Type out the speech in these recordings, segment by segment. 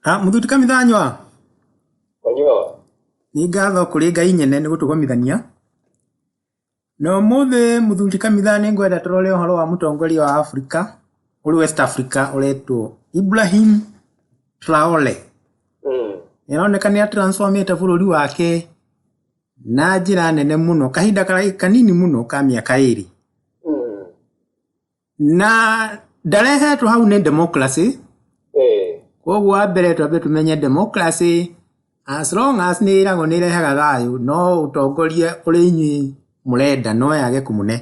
Mũthuri Kamithanywa. Wanyua. Nĩ ngatho kũrĩ Ngai nyene nĩ gũtũgomithania. Na ũmũthĩ mũthuri Kamitha nĩ ngwenda tũrore ũhoro wa mũtongoria wa Afrika ũrĩ West Africa ũretwo Ibrahim Traore. Nĩ aroneka nĩ atransformĩte bũrũri wake na njĩra nene mũno kahinda kanini mũno ka mĩaka 2. Na ndarehetwo hau nĩ democracy. Koguo wa mbere twambe tũmenye democracy as long as nĩ ĩragwo nĩ ĩrehaga thayũ no ũtongoria ũrĩa inyuĩ mũrenda no yage kũmũne.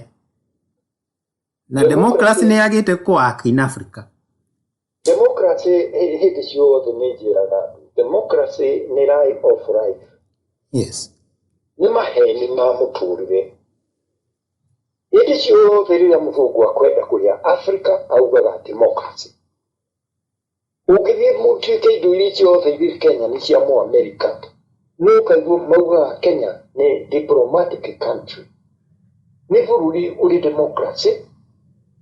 Na democracy nĩ yagĩte kũ work in Africa. Democracy hĩndĩ ciothe nĩ njĩraga democracy nĩ lie of life. Yes. Nĩ maheni ma mũtũrĩre. Hĩndĩ ciothe rĩrĩa mũthũngũ akwenda kũrĩa Africa augaga democracy. Ũngĩthiĩ mũtuĩke indo iria ciothe irĩ Kenya nĩ cia mũamerika, no ũkaigua maugaga Kenya nĩ diplomatic country. Nĩ bũrũri ũrĩ democracy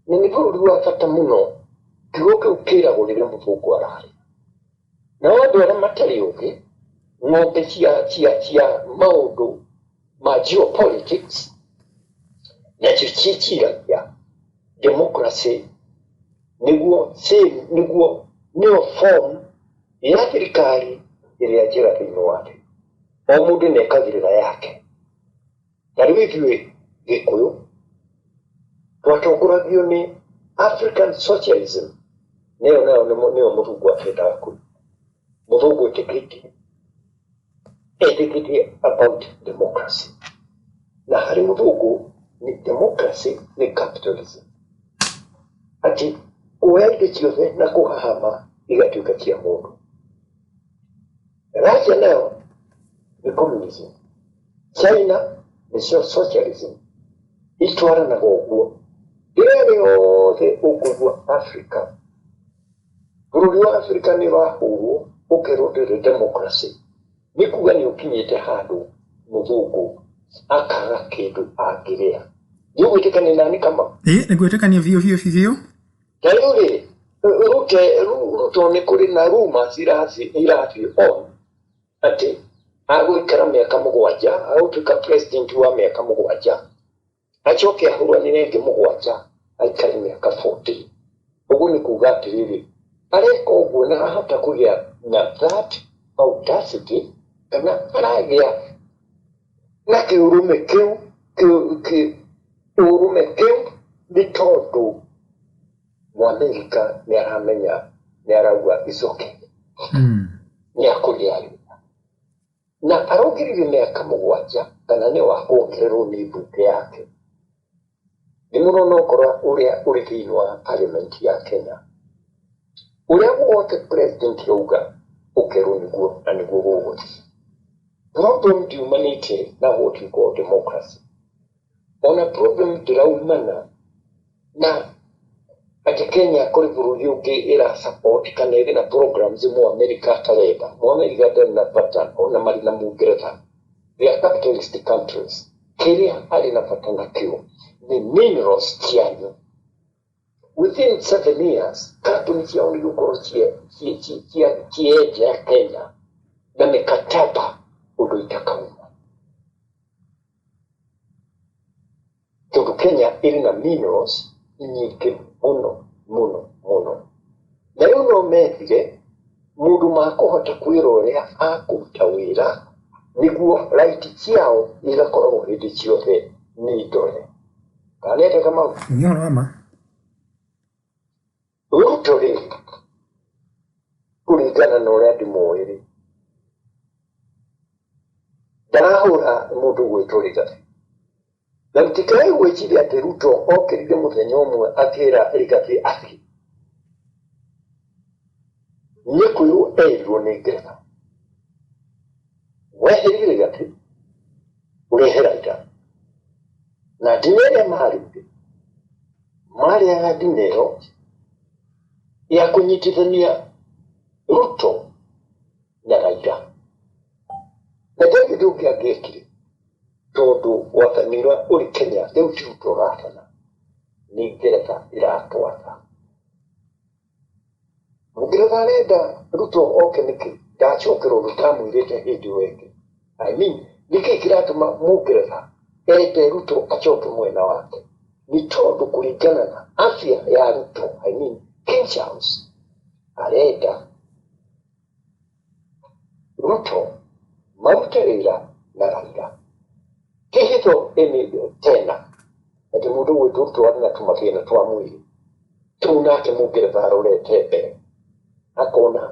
na nĩ bũrũri wa bata mũno. Kiugo kĩu kĩragwo rĩrĩa mũthũngũ ararĩa. Nao andũ arĩa matarĩ ũgĩ, ng'ombe cia maũndũ ma geopolitics, nacio ciĩciragia democracy nĩguo same, nĩguo nĩyo form ya thirikari ĩrĩa njega thĩinĩ wa thĩ. O mũndũ nĩekagĩrĩra yake. Na rĩu ithuĩ Gĩkũyũ twatongoragio nĩ African socialism, nĩyo nayo nĩyo mũthũngũ akĩendaga kũiga. Mũthũngũ etĩkĩtie about democracy. Na harĩ mũthũngũ ni democracy nĩ capitalism. Atĩ kuoya indo ciothe na kũhahama igatuĩka cia mũndũ. Russia nayo nĩ communism. China nĩcio socialism. Itwaranaga ũguo. Rĩrĩa rĩothe ũkũigua Africa, bũrũri wa Africa nĩ ũrahũrwo ũkerwo ndũrĩ democracy, nĩ kuga nĩ ũkinyĩte handũ mũthũngũ akaga kĩndũ angĩrĩa. Nĩ ũgwĩtĩkania nani Kamau? Ĩĩ, nĩ ngwĩtĩkania biũ biũ biũ. Ta rĩu rĩ, Ruto nĩ kũrĩ na rumors irathiĩ on atĩ agũikara mĩaka 7, agũtuĩka president wa mĩaka 7, acoke ahũranĩre ĩngĩ 7, aikare mĩaka 14. Ũguo nĩ kuga atĩrĩrĩ, areka ũguo na ahota kũgĩa na that audacity, kana aragĩa na kĩũrũme kĩu, kĩũrũme kĩu nĩ tondũ Mũamerika nĩ aramenya, nĩ arauga it's okay. Nĩ akũgĩa wĩra. Na arongereire mĩaka 7, kana nĩ wa kuongererwo nĩ mbunge yake. Nĩ mũrona okorwo ũrĩa ũrĩ thĩinĩ wa parliament ya Kenya. Ũrĩa wothe president auga ũkerwo nĩguo na nĩguo gũgũthiĩ. Problem ndiumanĩte na what you call democracy. Ona problem ndĩraumana na atĩ Kenya kũrĩ bũrũri ũngĩ ĩra support kana ĩrĩ na programs Mũamerika atarenda. Mũamerika ndarĩ na bata ona marĩ na Mũngeretha. They are capitalist countries. Kĩrĩa arĩ na bata nakĩo nĩ minerals cianyu. Within 7 years, kambuni ciao nĩ igũkorwo cienja Kenya na mĩkataba ũndũ itakauma. Tondũ Kenya ĩrĩ na minerals nyingĩ mũno mũno mũno. Na rĩu no methire mũndũ makũhota kwĩra ũrĩa akũruta wĩra nĩguo right ciao igakoragwo hĩndĩ ciothe nĩ ndore. Kana nĩ atĩa Kamau? Nĩ ũhoro wa ma. Ruto rĩ, kũringana na ũrĩa ndĩmũĩ rĩ, ndarahũra mũndũ gwĩtwo Rigathi. Na mũtikae gwĩciria atĩ Ruto okĩrire mũthenya ũmwe akĩra Rigathi athiĩ. Nĩ kwĩrwo erirwo nĩ Ngeretha. Weherie Rigathi, ũrehe Raila. Na ndine ĩrĩa marĩire, marĩaga ndine ĩyo ya kũnyitithania Ruto na Raila. Na ndarĩ ũndũ ũngĩ angĩekire, tondũ wathani ũrĩa ũrĩ Kenya rĩu ti Ruto ũrathana, nĩ Ngeretha ĩratwatha. Mũngeretha arenda Ruto oke nĩkĩ? Ndacokera ũndũ ndamwĩrĩte hĩndĩ ĩyo ĩngĩ. I mean, nĩkĩ kĩratũma Mũngeretha ende Ruto acoke mwena wake? Nĩ tondũ kũringana na afya ya Ruto, I mean, King Charles arenda Ruto marute wĩra na Raila. Ti hitho ĩnĩ tena atĩ mũndũ ũgwĩtwo Ruto arĩ na tũmathĩna twa mwĩrĩ. Tũu nake Mũngeretha arorete mbere akona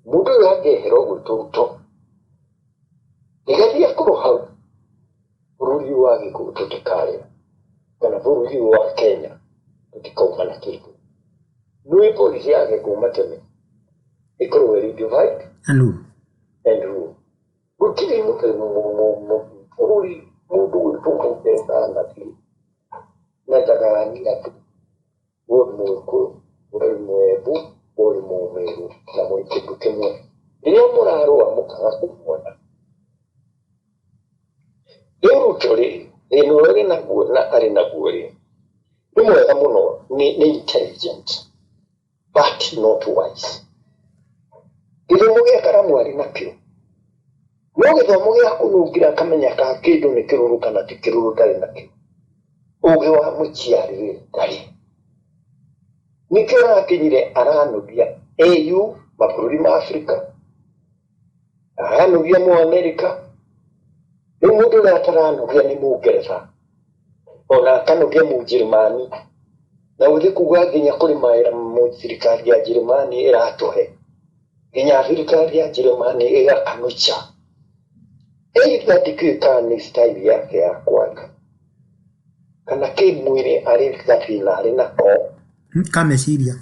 mũndũ ũyũ angĩehera ũgwĩtwo Ruto Rigathi akorwo hau bũrũri ũyũ wa Gĩkũyũ tũtikarĩa kana bũrũri ũyũ wa Kenya tũtikauma na kĩndũ. Nĩũĩ policy yake kuma tene ĩkoragwo ĩrĩ divide And rule. and rule. Gũtirĩ bũrũri mũndũ gwĩtwo Mũngeretha anathiĩ na ndagania atĩ we ũrĩ Mũgĩkũyũ, we ũrĩ Mũembu, we ũrĩ Mũmĩrũ na mũrĩ kĩndũ kĩmwe. Rĩrĩa mũrarũa mũkaga kũmuona. Rĩu Ruto rĩ, thĩna ũrĩa ũrĩ naguo na arĩ naguo rĩ, nĩ mwega mũno, nĩ intelligent but not wise. Gĩthomo gĩa karamu arĩ nakĩo, no gĩthomo gĩa kũnungĩra akamenya ka kĩndũ nĩ kĩrũrũ kana ti kĩrũrũ ndarĩ nakĩo. Ũgĩ wa mũciari rĩ, ndarĩ. Nĩkĩo arakinyire aranogia AU, mabũrũri ma Afrika, aranogia mũ Amerika. Rĩu mũndũ ũrĩa ataranogia nĩ Mũngeretha, ona akanogia Mũnjĩrĩmani. Na gũthiĩ kuga nginya kũrĩ mawĩra thirikari ya Njĩrĩmani ĩratũhe, nginya thirikari ya Njĩrĩmani ĩgakanucha. Either ndikĩũĩ kana nĩ style yake ya kwaria kana kĩmwĩrĩ arĩ gathĩna arĩ nako Ka meciria.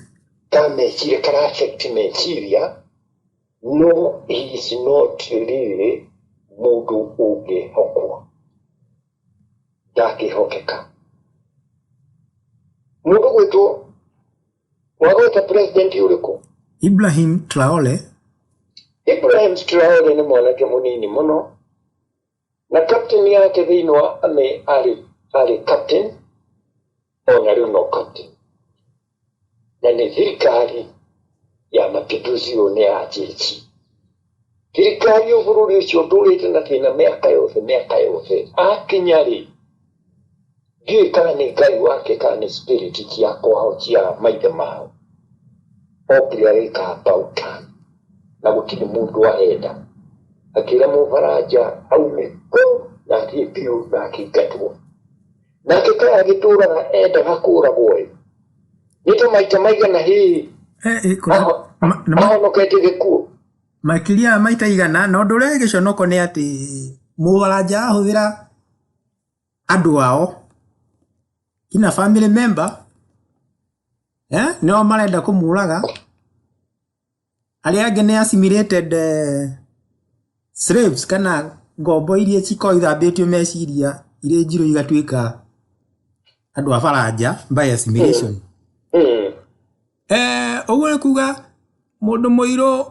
Ka meciria kara affect meciria, no he is not really mũndũ ũngĩhokwo, ndangĩhokeka. Mũndũ gwĩtwo wagweta president ũrĩkũ? Ibrahim Traore. Ibrahim Traore nĩ mwanake mũnini mũno na captain yake thĩinĩ wa army arĩ captain, ona rĩu no captain, na nĩ thirikari ya mapinduzi ũyũ nĩ ya jeshi. Thirikari ĩyo bũrũri ũcio ndũrĩte na thĩna mĩaka yothe mĩaka yothe. Akinya rĩ, ndiũĩ kana nĩ Ngai wake kana nĩ spirit cia kwao cia maithe mao, okire agĩka about turn na gũtirĩ mũndũ arenda. Akĩra Mũbaranja aume kũu na athiĩ biũ na akĩingatwo. Nake kaĩ agĩtũraga endaga kũragwo ĩ, nĩ ta maita maigana hihi ahonokete gĩkuũ? Makĩria ya maita igana. Na ũndũ ũrĩa wĩ gĩconoko nĩ atĩ Mũbaranja ahũthĩra andũ ao nginya family member nĩo marenda kũmũraga. Arĩa angĩ nĩ assimilated slaves kana ngombo iria cikoragwo ithambĩtio meciria irĩ njirũ igatuĩka andũ a Baranja by assimilation. Ũguo nĩ kuga mũndũ mũirũ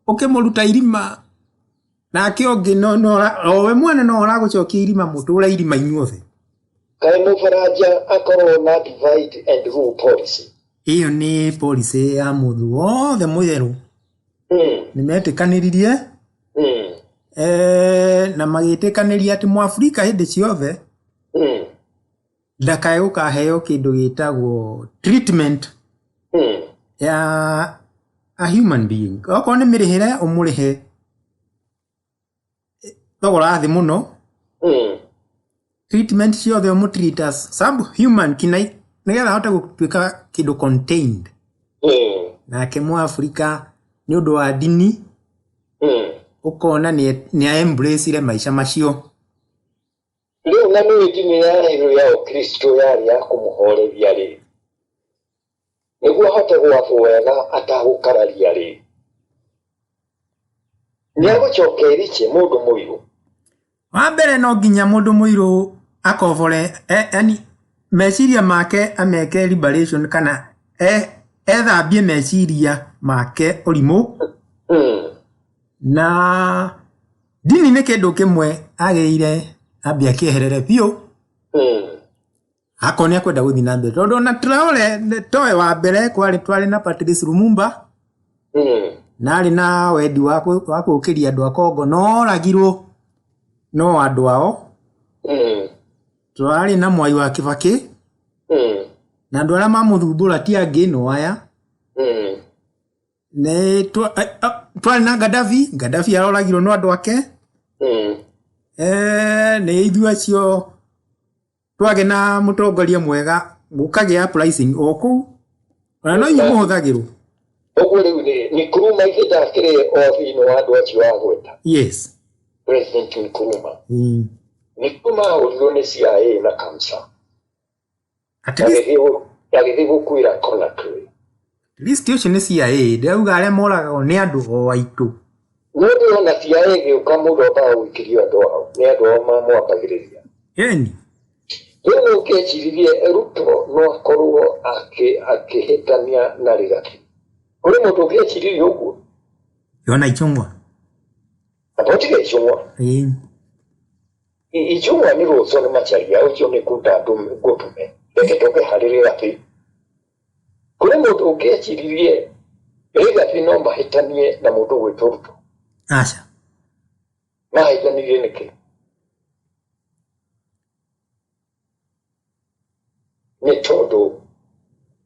ũkĩmũruta irima nake ũngĩ o we mwene no ũragũcokia irima mũtũre irima inyuothe. Kaĩ Mũbaranja akorwo na divide and rule policy? Ĩyo nĩ policy ya mũndũ wothe mũyerũ. Nĩ metĩkanĩririe na magĩtĩkanĩria atĩ Mũabirika hĩndĩ ciothe ndakae gũkaheo kĩndũ gĩtagwo treatment ya a human being. Okorwo nĩ mĩrĩhĩre ũmũrĩhe thogora wa thĩ mũno. Treatment ciothe ũmũ treat as subhuman kinya nĩgetha ahote gũtuĩka kĩndũ contained. Nake Mũabirika nĩ ũndũ wa ndini ũkona nĩ a embrace maica macio. Rĩu na nĩũĩ ndini yarehirwo ya ũkristo yarĩ ya kũmũhoreria rĩ, nĩguo ahote gwathwo wega atagũkararia rĩ, nĩ agũcoka eriche mũndũ mũirũ. Wa mbere no nginya mũndũ mũirũ akobore yani meciria make ameke liberation kana ethambie meciria make ũrimũ. Na ndini nĩ kĩndũ kĩmwe agĩrĩire ambie akĩeherere biũ. Akorwo nĩ akwenda gũthiĩ na mbere, tondũ ona Traore towe wa mbere, kwarĩ twarĩ na Patrice Lumumba. Na arĩ na wendi wa gũkĩria andũ a Kongo no oragirwo no andũ ao. Twarĩ na Mwai wa Kibaki. Na andũ arĩa mamũthumbũra ti angĩ no aya. Twarĩ na Gaddafi, Gaddafi aroragirwo no andũ ake. Nĩ ithuĩ acio twagĩa na mũtongoria mwega gũkagĩa uprising o kũu ona no inyuĩ mũhũthagĩrwo. Ũguo rĩu nĩ Nkrumah ithe ndakĩrĩ o thĩinĩ wa andũ acio agweta. Yes. President Nkrumah. Nkrumah ahũrirwo nĩ CIA na Kamsa. Agĩthiĩ gũkuĩra Conakry. List ũcio nĩ CIA, ndĩrauga arĩa moragagwo nĩ andũ o aitũ. Nĩ ũndũ ona CIA ĩgĩũka mũndũ ambaga gũikĩrio andũ ao, nĩ andũ ao mamwambagĩrĩria. Ĩni. Rĩu nĩ ũngĩeciririe Ruto no akorwo akĩhĩtania na Rigathi. Kũrĩ mũndũ ũngĩeciririe ũguo? Yona Ichung'wa. Abo tiga Ichung'wa. Ĩĩ. Ichung'wa nĩ Rũco nĩ Macharia, ũcio nĩ kunda ngũtũme. Reke tũke harĩ Rigathi. Kũrĩ mũndũ ũngĩeciririe Rigathi no mahĩtanie na mũndũ ũgwĩtwo Ruto? Aca. Mahĩtanirie nĩkĩ? Nĩ tondũ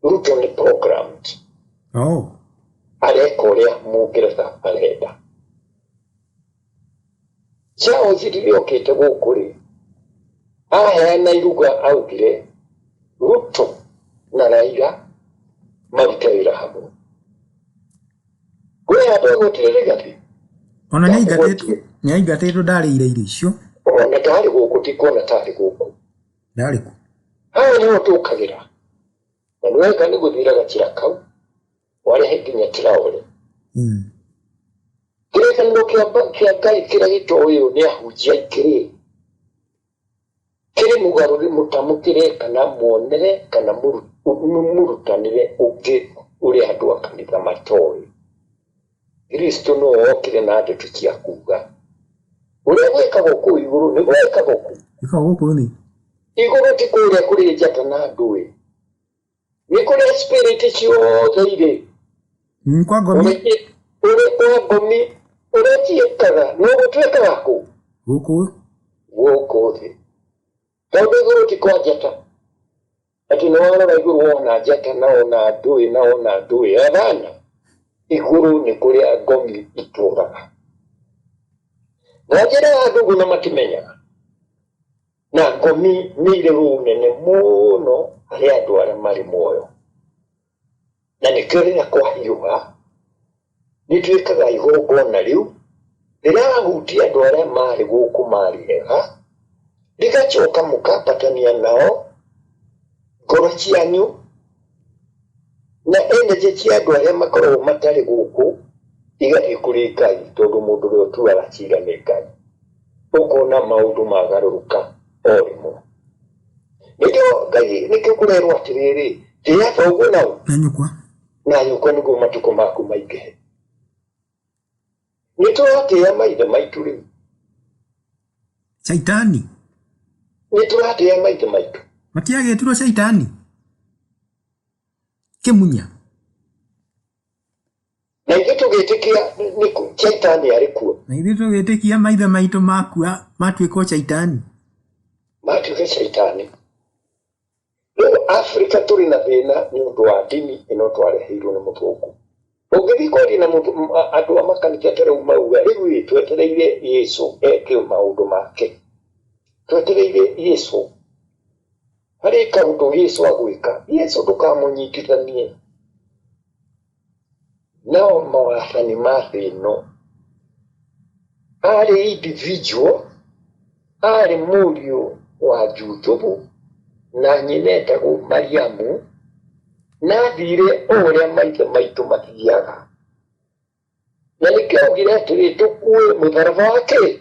Ruto nĩ programmed. Oh. Areka ũrĩa Mũngeretha arenda. Charles rĩrĩa okĩte gũkũ rĩ, aheana iruga augire Ruto na Raila marute wĩra hamwe. Kwĩ handũ agwetire Rigathi? Ona nĩ aingatĩtwo ndarĩire irio icio. Ona ndarĩ gũkũ, ndikuona tarĩ gũkũ. Ndarĩ kũ? Haha nĩho tũkagĩra. Na nĩ wega nĩ gũthira gachira kau, warehe nginya Traore. Kĩrĩkanĩro kĩa Ngai kĩrĩa gĩtoĩo nĩ ahunjia aingĩ rĩ, kĩrĩ mũgarũri mũtamũkĩre kana muonere kana mũrutanĩre ũngĩ ũrĩa andũ a kanitha matoĩ. Kristo no okire na ndeto cia kuga ũrĩa gwĩkagwo kũu igũrũ nĩ gwĩkagwo kũu. Gwĩkagwo gũkũ thĩ. Igũrũ ti kũrĩa kũrĩ njata na ndũĩ, nĩ kũrĩa spirit ciothe irĩ. Kwa ngomi. Ũrĩa kwa ngomi ũrĩa ciĩkaga no gũtuĩkaga kũ? Gũkũ. Gũkũ thĩ. Tondũ igũrũ ti kwa njata. Atĩ nĩ warora igũrũ wona njata na wona ndũĩ na wona ndũĩ. Hapana. Igũrũ nĩ kũrĩa ngomi itũraga. Na njĩra ya andũ ũguo na matimenyaga. Na ngomi nĩ irĩ rũnene mũno harĩ andũ arĩa marĩ muoyo. Na nĩkĩo rĩrĩa kwahiũha, nĩ twĩkaga igongona rĩu, rĩrahutia andũ arĩa marĩ gũkũ marĩ ega, rĩgacoka mũkambatania nao ngoro cianyu na energy cia andũ arĩa makoragwo matarĩ gũkũ igathiĩ kũrĩ Ngai, tondũ mũndũ ũrĩa ũtuaga cira nĩ Ngai. Ũkona maũndũ magarũrũka o rĩmwe. Nĩkĩo Ngai, nĩkĩo kũrerwo atĩrĩrĩ, tĩĩa thoguo na ũ? Na nyũkwa. Na nyũkwa nĩguo matukũ maku maingĩhe. Nĩ tũratĩĩa maithe maitũ rĩu. Caitani. Nĩ tũratĩĩa maithe maitũ. Matiagĩtirwo caitani? Kĩmunya. Na ithuĩ tũgĩtĩkia nĩ caitani arĩ kuo. Na ithuĩ tũgĩtĩkia maithe maitũ makua matuĩka caitani. Matuĩka caitani. Rĩu Afrika tũrĩ na thĩna nĩ ũndũ wa ndini ĩno twareheirwo nĩ mũthũngũ. Ũngĩthiĩ kwaria na andũ a makanitha ta rĩu mauga, rĩu ĩ, twetereire Yesu eke maũndũ make. Twetereire Yesu. Harĩ kaũndũ Yesu agwĩka, Yesu ndũkamũnyitithanie. Nao mawathani ma thĩ ĩno, arĩ individual, arĩ mũriũ wa Juthubu, na nyina etagwo Mariamu, na athire o ũrĩa maithe maitũ mathiaga. Na nĩkĩo augire atĩrĩ, tũkue mũtharaba wake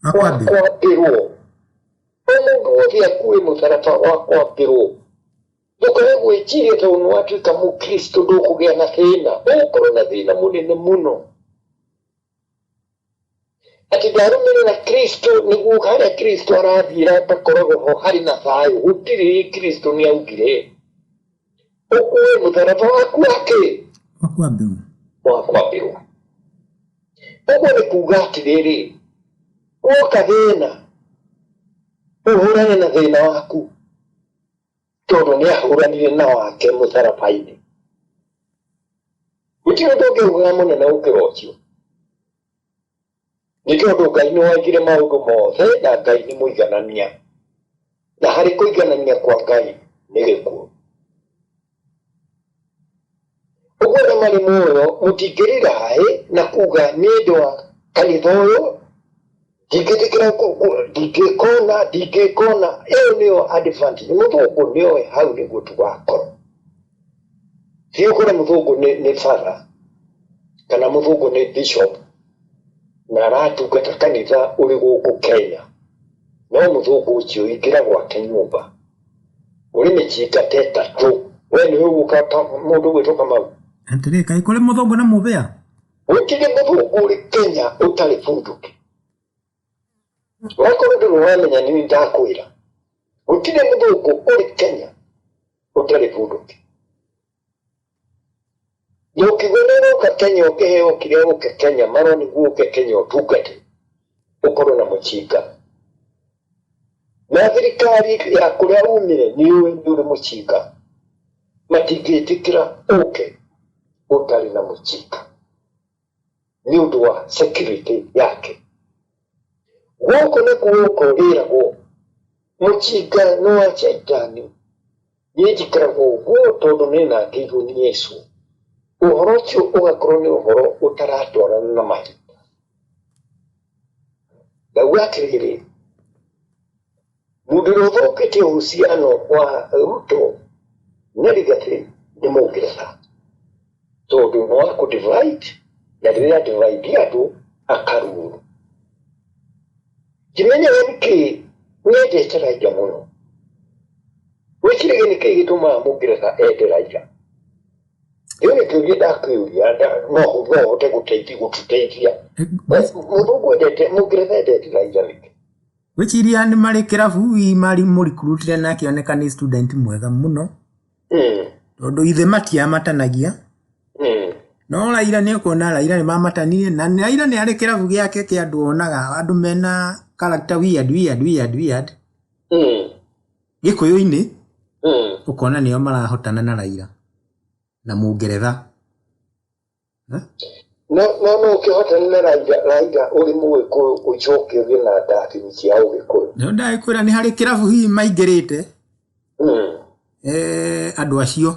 Wa wa kwambĩrwo. kwambĩrwo. O mũndũ wothe akue mũtharaba wa kwambĩrwo. Ndũkae gwĩciria tondũ nĩ watuĩka mũkristo ndũkũgĩa na thĩna. Ũgũkorwo na thĩna mũnene mũno. Atĩ ndarũmĩrĩra Kristo nĩguo harĩa Kristo arathiĩra ngakoragwo ho harĩ na thayũ. Gũtirĩ, Kristo nĩ augire ũkue mũtharaba waku wake Wa kwambĩrwo. wa kwambĩrwo. Ũguo nĩ kuga atĩrĩrĩ, woka thĩna ũhũrane na thĩna waku, tondũ nĩ ahũranire na wake mũtharaba-inĩ. Gũtirĩ ũndũ ũngĩugaga mũnene gũkĩra ũcio, nĩ tondũ Ngai nĩ waigire maũndũ mothe na Ngai nĩ mũiganania, na harĩ kũiganania kwa Ngai nĩ gĩkuũ. Ũguo arĩa marĩ muoyo mũtingĩrĩra haĩ na kuga nĩ ũndũ wa kanitha ũyũ ndingĩtĩkĩra, ndingĩkona ndingĩkona. Ĩyo nĩyo advantage. Mũthũngũ nĩoĩ hau nĩguo tũgakorwo. Thiĩ ũkore mũthũngũ nĩ father kana mũthũngũ nĩ bishop na aratungata kanitha ũrĩ gũkũ Kenya, no mũthũngũ ũcio ingĩra gwake nyũmba ũrĩ mĩcinga ta ĩtatũ, we nĩwe ũgũka mũndũ ũgwĩtwo Kamau. Atĩrĩ, kaĩ kũrĩ mũthũngũ na mũbĩa? Gũtirĩ mũthũngũ ũrĩ Kenya ũtarĩ bunduki. Wakorwo ndũrĩ ũramenya nĩ ndakwĩra, gũtirĩ mũthũngũ ũrĩ Kenya ũtarĩ bunduki. Na ũkiuga nĩ ũroka Kenya ũkĩheo kĩrĩa ũke Kenya, maro nĩguo ũke Kenya ũtungate, ũkorwo na mũcinga. Na thirikari ya kũrĩa umire nĩ yũĩ nĩ ũrĩ mũcinga, matingĩtĩkĩra ũke ũtarĩ na mũcinga nĩ ũndũ wa security yake. Gũkũ nĩkuo ũrĩragwo mũcinga nĩ wa caitani, niĩ njikaraga ũguo tondũ nĩ nakĩirwo nĩ Yesu. Ũhoro ũcio ũgakorwo nĩ ũhoro ũtaratwarana na mahinda. Ndauga atĩrĩrĩ, mũndũ ũrĩa ũthũkĩtie uhusiano wa Ruto na Rigathi nĩ Mũngeretha, tondũ nĩ wa kũ divide, na rĩrĩa divide andũ akaruru. Ndimenyaga nĩkĩ nĩendete Raila mũno. Wĩciragia nĩkĩ gĩtũmaga Mũngeretha ende Raila? Ĩyo nĩ kĩũria ndakĩũria, no ũhote gũtũteithia. Mũthũngũ endete, Mũngeretha endete Raila nĩkĩ? Gwĩciria nĩ marĩ kĩrabu marĩ mũrikurutire na akĩoneka nĩ student mwega mũno, tondũ ithe matiamatanagia. No Raila nĩ ũkuona Raila nĩ mamatanirie, na Raila nĩ arĩ kĩrabu gĩake kĩa andũ onaga andũ mena character weird weird weird weird Gĩkũyũ-inĩ, ũkona nĩo marahotana na Raila na Mũngeretha. No no no ũkĩhotana na Raila, Raila ũrĩ Mũgĩkũyũ ũcoke ũgĩe na ndathimi cia Ũgĩkũyũ. Nĩo ndagĩkwĩra nĩ harĩ kĩrabu hihi maingĩrĩte andũ acio,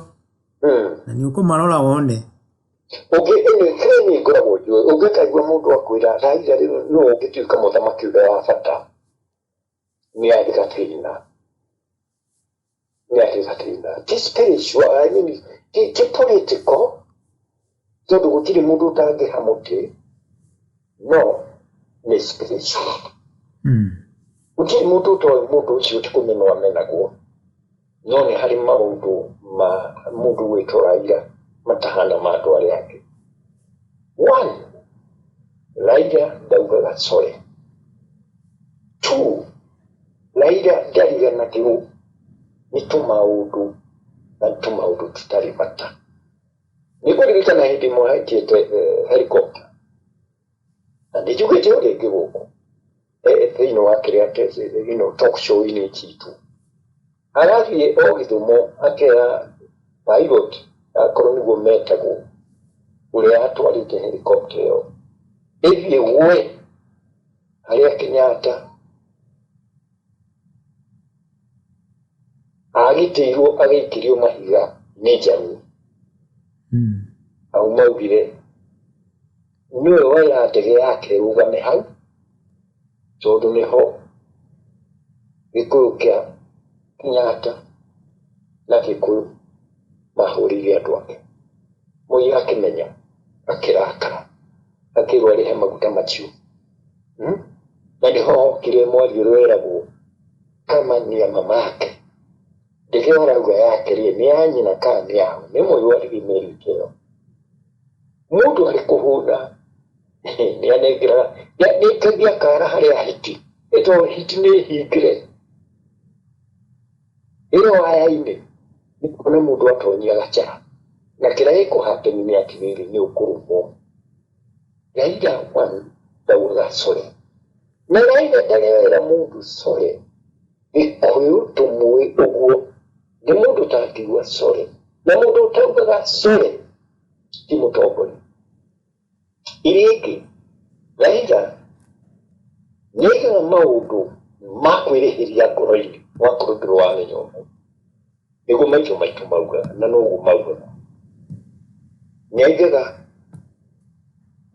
na nĩ ũkũmarora wone. Ũngĩ ĩno kĩrĩa niĩ ngoragwo njũĩ, ũngĩkaigua mũndũ akwĩra Raila rĩu nĩwe ũngĩtuĩka mũthamaki ũrĩa wa bata, nĩ arĩ gatĩna, nĩ arĩ gatĩna. Ti spiritual, I mean, ti political, tondũ gũtirĩ mũndũ ũtangĩha mũtĩ, no nĩ spiritual. Gũtirĩ mũndũ ũtoĩ mũndũ ũcio ti kũmenwo amenagwo, no nĩ harĩ maũndũ ma mũndũ gwĩtwo Raila matahana ma andũ arĩa angĩ. One, Raila ndaugaga sorry. Two, Raila ndariganagĩrwo nĩ tũmaũndũ na tũmaũndũ tũtarĩ bata. Nĩ ngũririkana hĩndĩ ĩmwe haikĩte helicopter, na nĩ njugĩte o rĩngĩ gũkũ thĩinĩ wa kĩrĩa talk show-inĩ citũ, agathiĩ o Gĩthumo akera pilot, akorwo nĩguo metagwo, ũrĩa atwarĩte helicopter ĩyo ĩthiĩ gwe harĩa Kenyatta agitĩirwo agĩikĩrio mahiga nĩ Njaruo. Au maugire nĩwe wera ndege yake ĩrũgame hau, tondũ nĩho Gĩkũyũ kĩa Kenyatta na Gĩkũyũ mahũrĩire andũ ake. Moi akĩmenya, akĩrakara, akĩrwo arĩhe maguta macio. Na nĩho hokire mwario ũrĩa weragwo kama ni ya mamake. Ndege ĩyo arauga yake rĩ, nĩ ya nyina kana nĩ yaũ? Nĩ Moi waririe mĩario ĩyo. Mũndũ arĩ kũhũna nĩ anengeraga, nĩ kara harĩa hiti, nĩ tondũ hiti nĩ hingĩre. Ĩyo waya-inĩ nĩ kuona mũndũ atonyia gacara. Na kĩrĩa gĩkũhappen nĩ atĩrĩrĩ, nĩ ũkũrũmwo. Raila one ndaugaga sorry, na Raila ndarewera mũndũ sorry. Gĩkũyũ tũmũĩ ũguo nĩ mũndũ ũtangiuga sorry, na mũndũ ũtaugaga sorry ti mũtongoria. Iria ingĩ, Raila nĩaigaga maũndũ ma kwĩrĩhĩria ngoro-inĩ, wakorwo ndũrĩ wamenya ũguo. Nĩguo maitho maitũ maugaga, na noguo maugaga. Nĩaigaga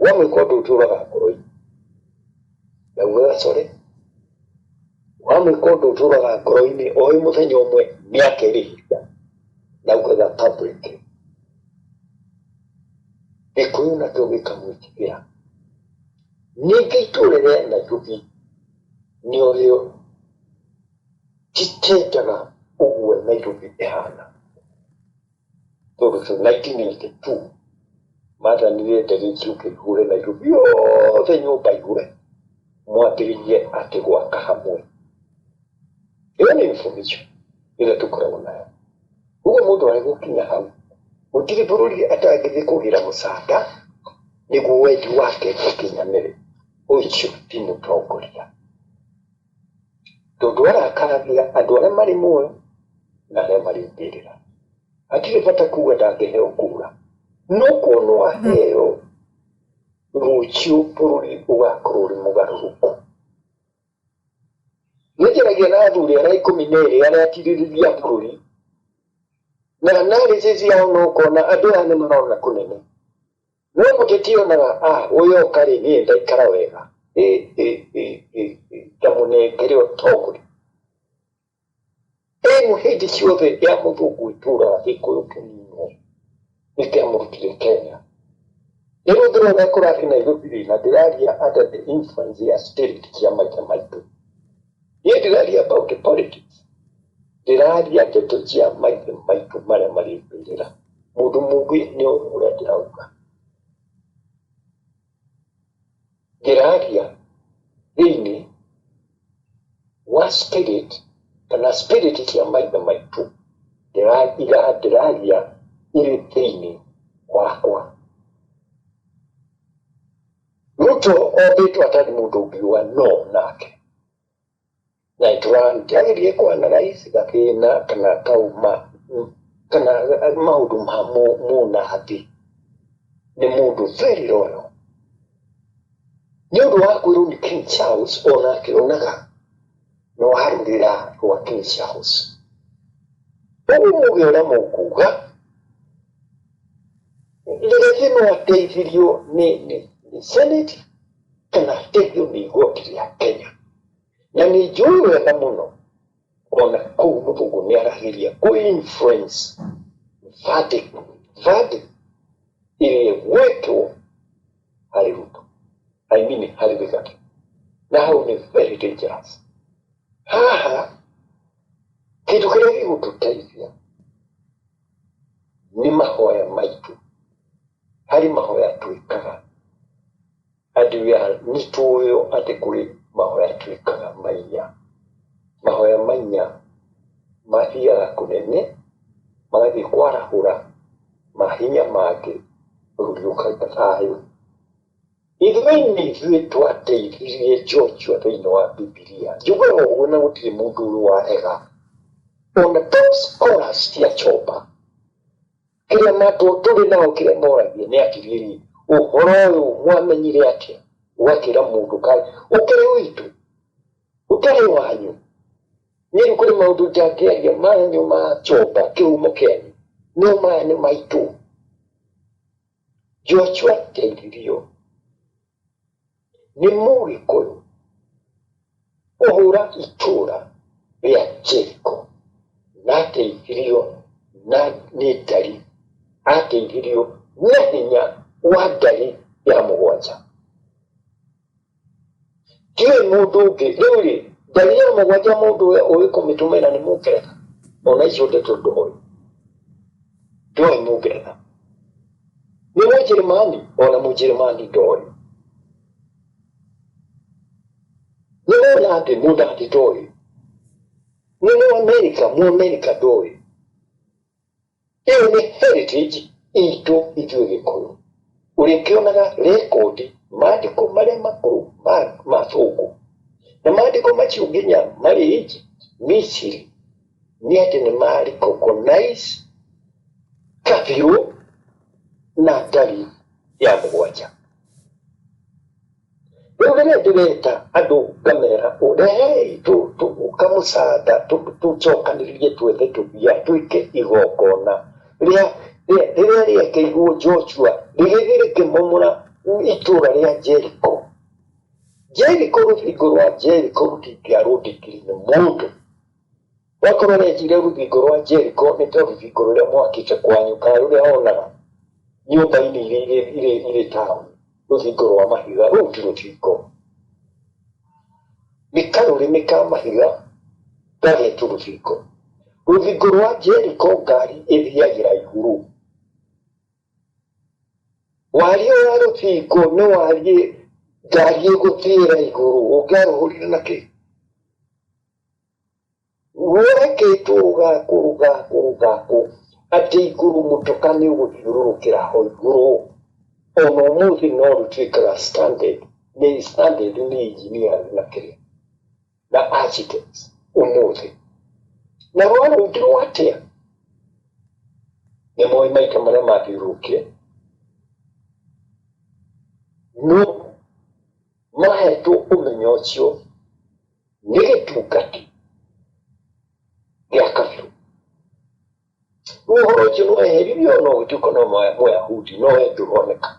wamwĩka ũndũ ũtũraga ngoro-inĩ, ndaugaga sorry. Wamwĩka ũndũ ũtũraga ngoro-inĩ, oĩ mũthenya ũmwe nĩakerĩhĩria, na augaga public. Gĩkũyũ nakĩo gĩkamwĩtigĩra. Ningĩ itũũra rĩa Nairobi nĩorĩo titendaga ũguo Nairobi ĩhana. Tondũ 1982 mathanire ndege ciũke ihũre Nairobi yothe nyũmba igwe, mwambĩrĩrie atĩ gwaka hamwe. Ĩyo nĩ information ĩrĩa tũkoragwo nayo. Ũguo mũndũ arĩ gũkinya hau, gũtirĩ bũrũri atangĩthiĩ kũgĩra mũcanda nĩguo wendi wake ũkinyanĩre. Ũcio ti mũtongoria, tondũ arakaragia andũ arĩa marĩ muoyo na arĩa marĩ mbĩrĩra. Hatirĩ bata kuga ndangĩheo kura, no kuonwo aheo rũciũ bũrũri ũgakorwo ũrĩ mũgarũrũku. Nĩ njaragia na athuri arĩa 12 arĩa atirĩrĩria bũrũri, na analysis yao no ũkona andũ aya nĩ marona kũnene, no mũteti onaga ũyũ oka rĩ, niĩ ndaikara wega. Ndamũnengere ũtongoria. Ĩno hĩndĩ ciothe ya mũthũngũ ĩtũraga gĩkũyũ kĩninwo nĩ kĩamũrutire Kenya. Rĩu ndĩrona kũrathiĩ Nairobi rĩ, na ndĩraria under the influence ya spirit cia maithe maitũ. Niĩ ndĩraria about the politics, ndĩraria ndeto cia maithe maitũ marĩa marĩ mbĩrĩra. Mũndũ mũngĩ nĩ ũrĩa ndĩrauga. Ndĩraria thĩinĩ wa spirit kana spirit cia maithe maitũ, ndĩraria irĩ thĩinĩ wakwa. Ruto ombĩtwo atarĩ mũndũ ũngiuga no nake, na tũragĩrie kũ analyze gathĩna kana kauma kana maũndũ ma mũnathi. Nĩ mũndũ very loyal, nĩ ũndũ wa kwĩrwo nĩ King Charles, onake onaga no arũrĩra rwa King Charles. Ũguo muge ũrĩa mũkuga, Rigathi no ateithirio nĩ Senate kana ateithio nĩ igoti rĩa Kenya, na nĩ njũĩ wega mũno ona kũu mũthũngũ nĩ arageria kũ influence verdict ĩrĩa ĩgwĩtwo harĩ Ruto, I mean harĩ Rigathi, na hau nĩ very dangerous. Haha kĩndũ kĩrĩa gĩgũtũteithia nĩ mahoya maitũ, harĩ mahoya twĩkaga, and we are nĩ tũũĩ atĩ kũrĩ mahoya twĩkaga mainya. Mahoya mainya mathiaga kũnene, magathiĩ kwarahũra mahinya mangĩ, bũrũri ũkagĩa thayũ. Ithuĩ nĩ ithuĩ twateithirie Joshua thĩinĩ wa Bibilia. Njugaga ũguo na gũtirĩ mũndũ ũrĩ warega, ona top scholars cia Chomba kĩrĩa matũ tũrĩ nao, kĩrĩa moragia nĩ atĩrĩrĩ, ũhoro ũyũ mwamenyire atĩa? Ũgakĩra mũndũ kaĩ ũkĩrĩ witũ ũtarĩ wanyu. Niĩ kũrĩ maũndũ ndangĩaria manyu ma Chomba kĩhumo kĩanyu, no maya nĩ maitũ. Joshua teithirio nĩ Mũgĩkũyũ kũhũra itũũra rĩa Jericho, na ateithirio na nĩ ndari, ateithirio na hinya wa ndari ya mũgwanja. Ndiũĩ mũndũ ũngĩ. Rĩu rĩ, ndari ya mũgwanja mũndũ ũrĩa ũĩ kũmĩtũmĩra nĩ Mũngeretha. Ona icio ndeto ndoĩ, ndoĩ Mũngeretha, nĩ Mũnjĩrĩmani, ona Mũnjĩrĩmani ndoĩ, nĩ Mũnandi, Mũnandi ndoĩ, nĩ Mũamerika, Mũamerika ndoĩ. Ĩyo nĩ heritage Itũ ithuĩ Gĩkũyũ ũrĩkĩonaga rekondi maandĩko marĩa makũrũ ma thũngũ na maandĩko macio nginya marĩ Egypt, Misiri, nĩ atĩ nĩ ma recognize kabirũ na ndari ya mũgwanja. Rĩu rĩrĩa ndĩreta andũ ngamera rehei kamũcanda tũcokanĩrĩrie twethe tũmbia twĩke igongona rĩa rĩrĩa rĩekĩirwo Joshua rĩgĩthiĩ rĩkĩmomora itũra rĩa Jericho. Jericho, rũthingo rwa Jericho rũtingĩarũndĩkire nĩ mũndũ. Wakorwo renjire rũthingo rwa Jericho nĩ ta rũthingo rũrĩa mwakĩte kwanyu kana rũrĩa wonaga nyũmba-inĩ iria irĩ taũni, rũthingo rwa mahiga, rũu ti rũthingo, nĩ karũrĩmĩ ka mahiga gagetwo rũthingo. Rũthingo rwa Jericho ngari ĩthiagĩra igũrũ. Wariĩ wa rũthingo nĩ wariĩ ngari ĩgũthiĩra igũrũ, ũngĩarũhũrire na kĩ? Rwakĩtwo rũgakwo rũgakwo rũgakwo atĩ igũrũ mũtoka nĩ ũgũthiũrũrũkĩra ho igũrũ. Ona ũmũthĩ no rũtuĩkaga standard, nĩ standard nĩ engineers na kĩrĩa na architects ũmũthĩ. Na rwarũndirwo atĩa? Nĩ moĩ maita marĩa mathiũrũrũkire, no mahetwo ũmenyo ũcio nĩ gĩtungati gĩa kabirũ. Rĩu ũhoro ũcio nĩ weheririo no ũgĩtuĩka no Mũyahudi no we ndũroneka.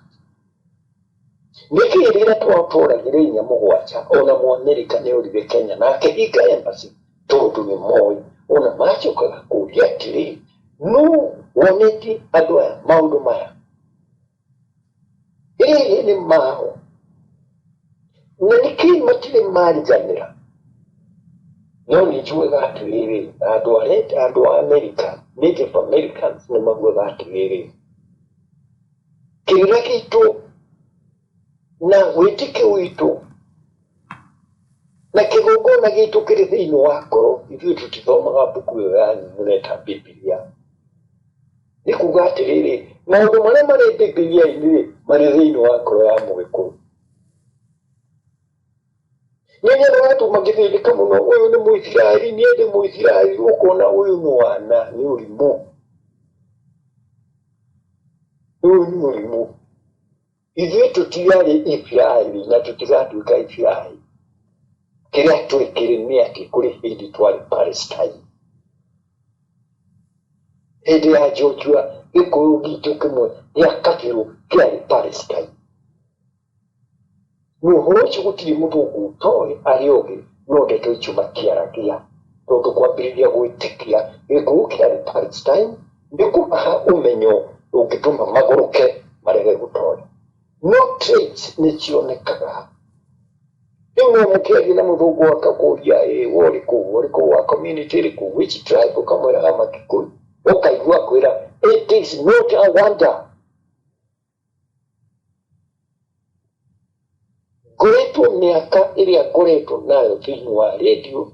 Nĩkĩ rĩrĩa twatũragire inya mũgwanja ona Mũamerika nĩ orire Kenya na akĩhinga embassy tondũ nĩ moĩ ona macokaga kũria atĩrĩ, nũ wonetie andũ aya maũndũ maya? Ĩĩ nĩ mao. Na nĩkĩ matirĩ mariganĩra? No nĩ njugaga atĩrĩrĩ, andũ arĩa andũ a America, Native Americans nĩ maugaga atĩrĩrĩ, kĩrĩra gitũ na wĩtĩkio witũ na kĩgongona gitũ kĩrĩ thĩinĩ wa ngoro, ithuĩ tũtithomaga mbuku ĩyo yanyu mũreta Bibilia. Nĩ kuga atĩrĩrĩ, maũndũ marĩa marĩ Bibilia-inĩ rĩ, marĩ thĩinĩ wa ngoro ya Mũgĩkũyũ. Nĩ nyonaga andũ magĩthĩnĩka mũno, ũyũ nĩ Mũisiraeli, niĩ ndĩ Mũisiraeli, ũkona ũyũ nĩ wana, nĩ ũrimũ. Ũyũ nĩ ũrimũ. Ithuĩ tũtiarĩ Isiraeli na tũtigatuĩka Isiraeli. Kĩrĩa twekire nĩ atĩ kũrĩ hĩndĩ twarĩ Palestine. Hĩndĩ ya Joshua gĩkũyũ gitũ kĩmwe gĩa kabirũ kĩarĩ Palestine. Na ũhoro ũcio gũtirĩ mũthũngũ ũtoĩ arĩa ũngĩ no ndeto icio matiaragia tondũ kwambĩrĩria gwĩtĩkia gĩkũyũ kĩarĩ Palestine nĩ kũmaha ũmenyo ũngĩtũma magũrũke marege gũtonya. No traits nĩ cionekaga. Rĩu no mũkĩaria na mũthũngũ akakũria ĩ we ũrĩ kũ, ũrĩ kũ wa community ĩrĩkũ, which tribe, ũkamwĩra Makikuyu, ũkaigua akwĩra it is not a wonder. Ngoretwo mĩaka ĩrĩa ngoretwo nayo thĩinĩ wa radio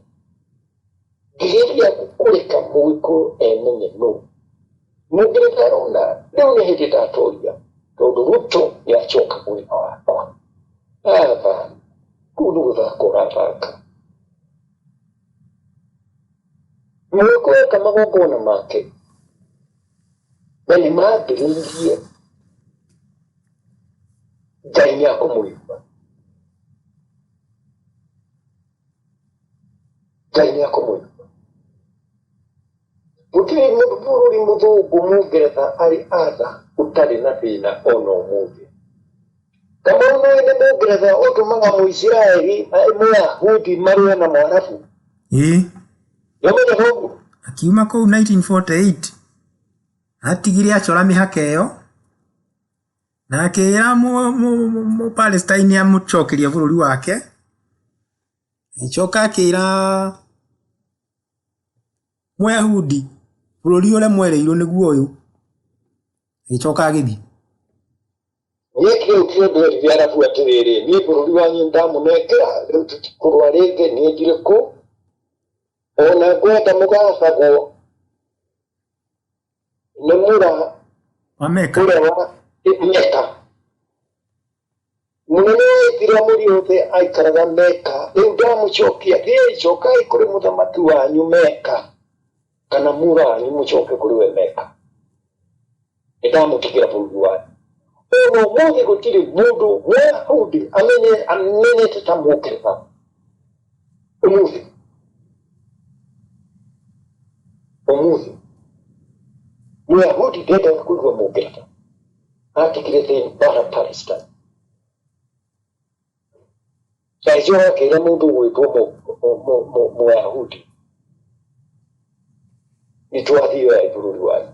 ngĩgeria kũreka Mũgĩkũyũ emenye nũ. Mũngeretha arona rĩu nĩ hĩndĩ ndatoria tondũ Ruto nĩ acoka mwena wakwa. Aba kũu nĩ gũthaka ũrathaka. Mũgĩkũyũ eka magongona make na nĩ mambĩrĩirie Ngai nĩ akũmũigua. Ngai nĩ akũmũigua. Gũtirĩ bũrũri mũthũngũ Mũngeretha arĩ atha ũtarĩ na thĩna ona ũmũthĩ. Kamau nĩ nĩ Mũngeretha ũtũmaga Mũisiraeli Mũyahudi marũe na Mũarabu. Ĩĩ. Nĩũmenyaga ũguo? Akiuma kũu 1948 atigire acora mĩhaka ĩyo na akĩra Mũpalestine amũcokerie bũrũri wake, agĩcoka akĩra Mũyahudi bũrũri ũrĩa mwerĩirwo nĩguo ũyũ, agĩcoka agĩthiĩ. Nĩekire ũkire nderire Arabu atĩrĩrĩ, niĩ bũrũri wanyu ndamũnengera, rĩu tũtikũrũa rĩngĩ, niĩ ndirĩ kũ, ona ngwenda mũgathagwo nĩ mũra Wa Meka. Ũrĩa wa Meka. Mũnene wa Ithiramu rĩothe aikaraga Meka. Rĩu ndamũcokia, thiĩi cokai kũrĩ mũthamaki wanyu Meka, kana mura wanyu mũcoke kũrĩ we Meka. Nĩndamũtigĩra bũrũri wanyu. Ona ũmũthĩ gũtirĩ mũndũ Mũyahudi amenyete ta Mũngeretha. Ũmũthĩ. Ũmũthĩ. Mũyahudi ndendaga kũigua Mũngeretha. Atigire thĩ bara Palestine. Agĩcoka akĩra mũndũ ũgwĩtwo Mũyahudi, nĩtwathiĩ oya bũrũri wanyu.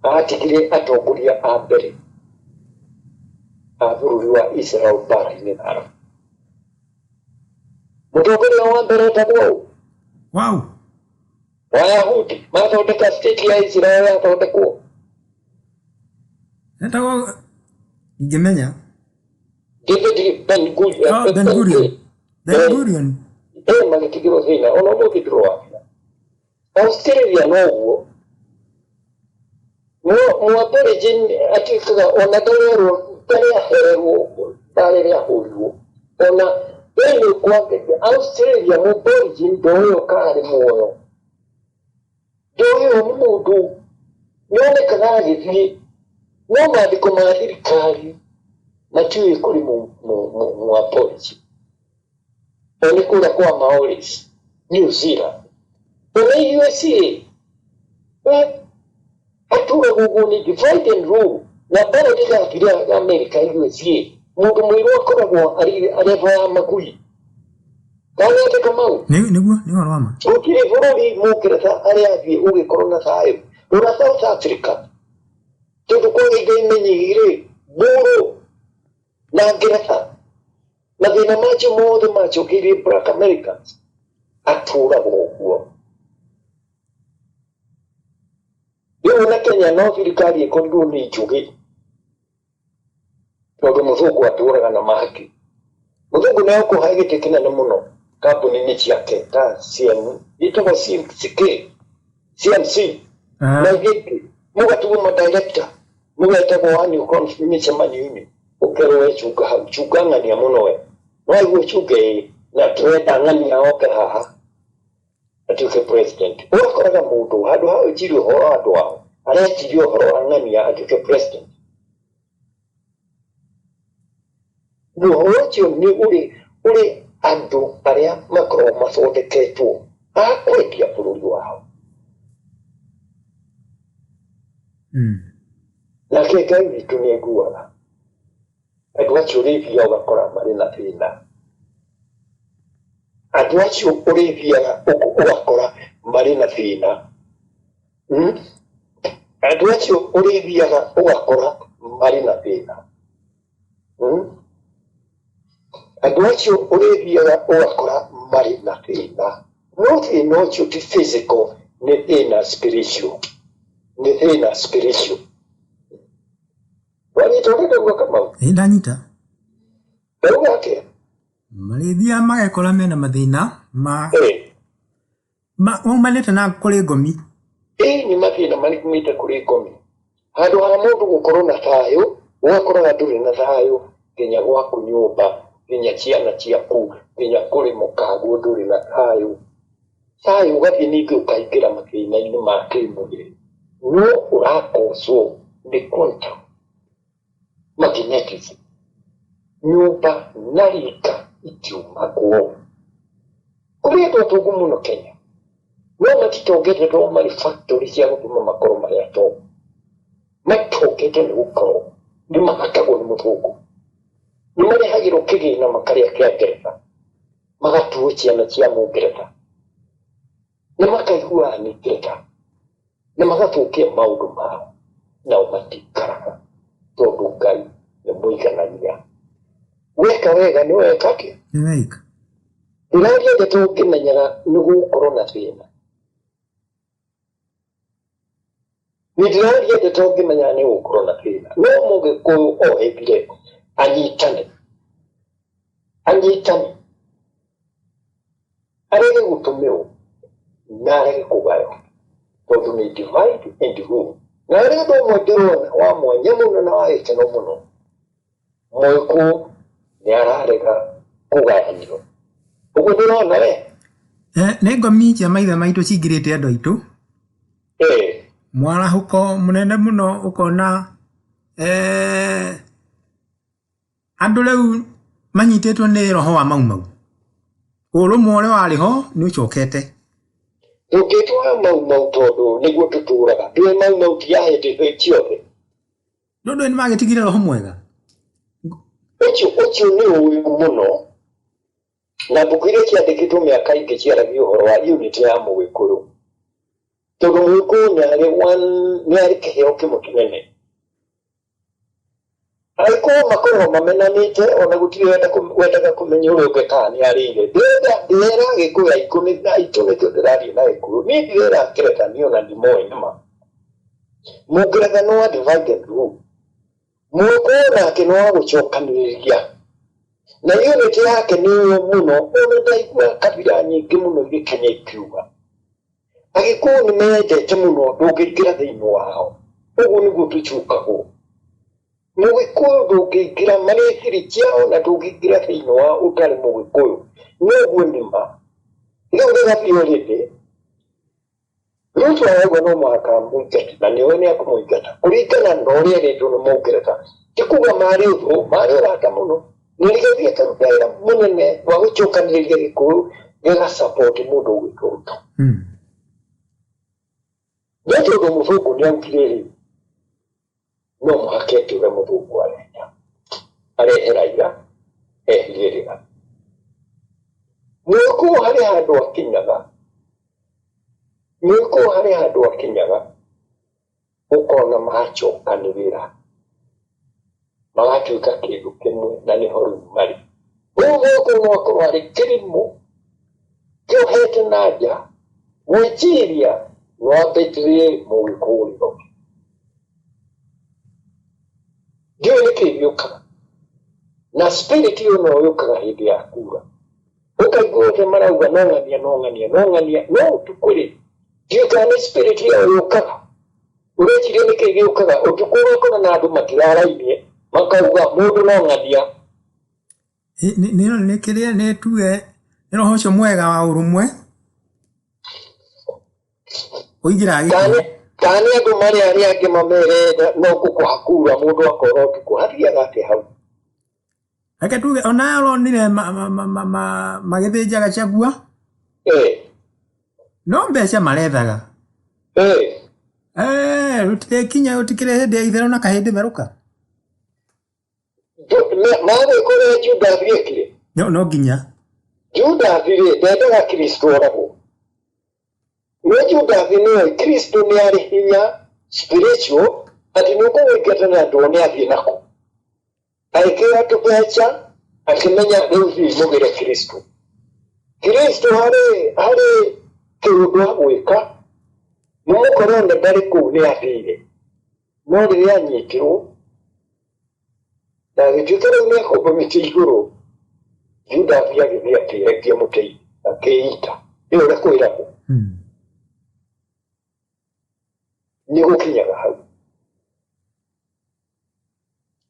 Atigire atongoria a mbere a bũrũri wa Israel mbara-inĩ na Arabu. Mũtongoria wa mbere etagwo ũ? Wow. Wayahudi mathondeka state ya Israel yathondekwo. Etagwo ingĩmenya. David Ben Gurion. Oh, Ben Gurion. Ben Gurion. Magĩtigĩrwo thĩna ona ũmũthĩ ndũrowakĩra. Australia noguo. Mũaborigin atuĩkaga ona ndarerwo ndarehererwo mbara ĩrĩa ahũrirwo ona thĩinĩ kwa Australia mũaborigin ndoĩyo kana arĩ muoyo, ndoĩyo nĩ mũndũ nĩonekaga agĩthiĩ no maandĩko ma thirikari matiũĩ kũrĩ mũaborigin. Ona kũrĩa kwa Maoris New Zealand ona USA atũragwo ũguo nĩ divide and rule na mbara ndĩgathira America USA mũndũ mũirũ akoragwo arĩ areva ya magui. Kana atĩ Kamau? Nĩguo nĩ ũhoro wa ma. Gũtirĩ bũrũri Mũngeretha arĩa athiĩ ũgĩkorwo na thayũ. Rora South Africa, tondũ kwaga indo imenyerire mbũrũ na Ngeretha mathĩna macio mothe macokeirie Black Americans atũragwo ũguo. Rĩu ona Kenya no thirikari ĩkorirwo nĩ njũgĩ tondũ mũthũngũ atũraga na mahaki. Mũthũngũ nĩ akũhe gĩtĩ kĩnene mũno kambuni-inĩ ciake ta CM ĩtagwo CMCK CMC na gĩkĩ mũgatigwo ma director mũgetagwo annual conference mĩcemanio-inĩ ũkerwo we chunga hau chunga ng'ania mũno we waigua chunga ĩ na tũrenda ng'ania oke haha atuĩke president. Ũgakoraga mũndũ handũ ha gwĩciria ũhoro wa andũ ao areciria ũhoro wa ng'ania atuĩke president. Na ũhoro ũcio nĩ ũrĩ andũ arĩa makoragwo mathondeketwo a kwendia bũrũri wao. Nake Ngai witũ nĩ aiguaga. Andũ acio ũrĩthiaga ũgakora marĩ na thĩna. Andũ acio ũrĩthiaga ũgakora marĩ na thĩna. Andũ acio ũrĩthiaga ũgakora marĩ na thĩna. Andũ acio ũrĩthiaga ũgakora marĩ na thĩna. No thĩna ũcio ti physical, nĩ thĩna spiritual. Nĩ thĩna spiritual. Wanyita ũrĩa ndauga Kamau? Ĩ ndanyita. Ndauga atĩa? Marĩthiaga magekora mena mathĩna ma maumanĩte na kũrĩ ngomi. Ĩ nĩ mathĩna maumĩte kũrĩ ngomi. Handũ ha mũndũ gũkorwo na thayũ, ũgakoraga ndũrĩ na thayũ nginya gwaku nyũmba, nginya ciana ciaku, nginya kũrĩ mũkaguo ndũrĩ na thayũ. Thayũ ũgathiĩ ningĩ ũkaingĩra mathĩna-inĩ ma kĩmwĩrĩ. No ũrakocwo nĩ quantum magnetism. Nyũmba na rika itiumagwo. Kũrĩ andũ atongu mũno Kenya, no matitongete tondũ marĩ factory cia gũtũma makorwo marĩ atongu. Matongete nĩ gũkorwo nĩ mahatagwo nĩ mũthũngũ. Nĩ marehagĩrwo kĩgĩna makarĩa kĩa Ngeretha, magatuo ciana cia Mũngeretha, na makaiguaga nĩ Ngeretha, na magathũkia maũndũ mao, nao matikaraga tondũ Ngai nĩ mũiganania. Weka wega nĩ weka atĩa? Nĩ weka. Ndĩraria ndeto ngĩmenyaga nĩ gũgũkorwo na thĩna. Nĩ ndĩraria ndeto ngĩmenyaga nĩ gũgũkorwo na thĩna. No Mũgĩkũyũ ohĩgire anyitane. Anyitane. Arege gũtũmĩrwo na arege kũgaywo. Tondũ nĩ divide and rule. Na harĩ ũndũ ũmwe ndĩrona wa mwanya mũno na wa gĩkeno mũno, Mũgĩkũyũ nĩ ararega kũgayanio. Ũguo ndĩrona we. Nĩ ngomi cia maithe maitũ cingĩrĩte andũ aitũ. Mwarahũko mũnene mũno ũkona andũ rĩu manyitĩtwo nĩ roho wa Mau Mau. Ũrũmwe ũrĩa warĩ ho nĩ ũcokete. Ndũngĩtwara Mau Mau tondũ nĩguo tũtũraga. Ndũĩ Mau Mau ti ya hĩndĩ ciothe. No ndũĩ nĩ magĩtigire roho mwega. Ũcio nĩ ũĩ mũno. Na mbuku iria ciandĩkĩtwo mĩaka ingĩ ciaragia ũhoro wa unity ya Mũgĩkũyũ. Tondũ Mũgĩkũyũ nĩ arĩ kĩheo kĩmwe kĩnene. Agĩkũyũ makoragwo mamenanĩte ona gũtirĩ wendaga kũmenya ũrĩa ũngĩ kana nĩ arĩire. Ndĩrera Agĩkũyũ aitũ nĩkĩo ndĩraria na Gĩkũyũ. Niĩ ndirera Ngeretha niĩ ona ndimoĩ nĩma. Mũngeretha nĩ wa divide and rule. Mũgĩkũyũ nake nĩ wa gũcokanĩrĩria. Na unity yake nĩ ũũ mũno, ona ndaigua kabira nyingĩ mũno irĩ Kenya ikiuga. Agĩkũyũ nĩ mendete mũno ndũngĩingĩra thĩinĩ wao. Ũguo nĩguo tũcukagwo. Mũgĩkũyũ ndũngĩingĩra marĩ thiri ciao na ndũngĩingĩra thĩinĩ wao ũtarĩ mũgĩkũyũ. Noguo nĩ ma. Rĩu rĩgathiĩ rĩndĩ, Ruto arauga no mũhaka amũingate na nĩoĩ nĩ akũmũingata kũringana na ũrĩa erĩtwo nĩ Mũngeretha. Ti kuga marĩ ũthũ, marĩ ũrata mũno. Nĩ Rigathi akaruta wĩra mũnene wa gũcokanĩrĩria Gĩkũyũ gĩga support mũndũ ũgwĩtwo Ruto. No tondũ mũthũngũ nĩ augire rĩ, no mũhaka eke ũrĩa mũthũngũ arenda. Arehe Raila, eherie Rigathi. Mũgĩkũyũ harĩ handũ akinyaga, Mũgĩkũyũ harĩ handũ akinyaga, ũkona macokanĩrĩra, magatuĩka kĩndũ kĩmwe na nĩho rĩu marĩ. Rĩu Mũgĩkũyũ no akorwo arĩ kĩrimũ, kĩohete na nja, gwĩciria no ambĩtĩrĩrie Mũgĩkũyũ Rigathi. Ndiũĩ nĩkĩ gĩũkaga. Na spirit ĩyo no yũkaga hĩndĩ ya kura. Ũkaigua othe marauga no ng'ania no ng'ania no ng'ania no ũtukũ rĩ, ndiũĩ kana nĩ spirit ĩyo yũkaga. Ũreciria nĩkĩ gĩũkaga ũtukũ ũgakora na andũ matirarainie makauga mũndũ no ng'ania. Nĩ kĩrĩa nĩ tuge nĩ roho ũcio mwega wa ũrũmwe ũingĩraga Gĩkũyũ. Kana nĩ andũ marĩ arĩa angĩ mamere no gũkũhakura mũndũ akora ũtukũ hathiaga atĩa hau? Reke tuge ona ũronire magĩthĩnja Gachagua no mbeca marethaga. Rũtirĩkinya rũtikĩrĩ hĩndĩ ya itherũ na kahĩndĩ therũka. Magwĩka ũrĩa Judas ekire. No nginya. Judas rĩ ndendaga Kristo oragwo. No Judas nĩoĩ Kristo nĩ arĩ hinya spiritual atĩ nĩ ũkũmũingata na nduone athiĩ nako. Agĩkĩoya tũbeca akĩmenya rĩu thiĩ mũgĩre Kristo. Kristo harĩ kĩũndũ agwĩka mũmũkorwo ndarĩ kũu nĩ athire. No rĩrĩa anyitirwo na agĩtuĩka rĩu nĩ akomba mĩtĩ igũrũ, Judas agĩthiĩ akĩrengia mũtĩ akĩita. Ĩ ũrĩa kwĩragwo. Nĩ gũkinyaga hau.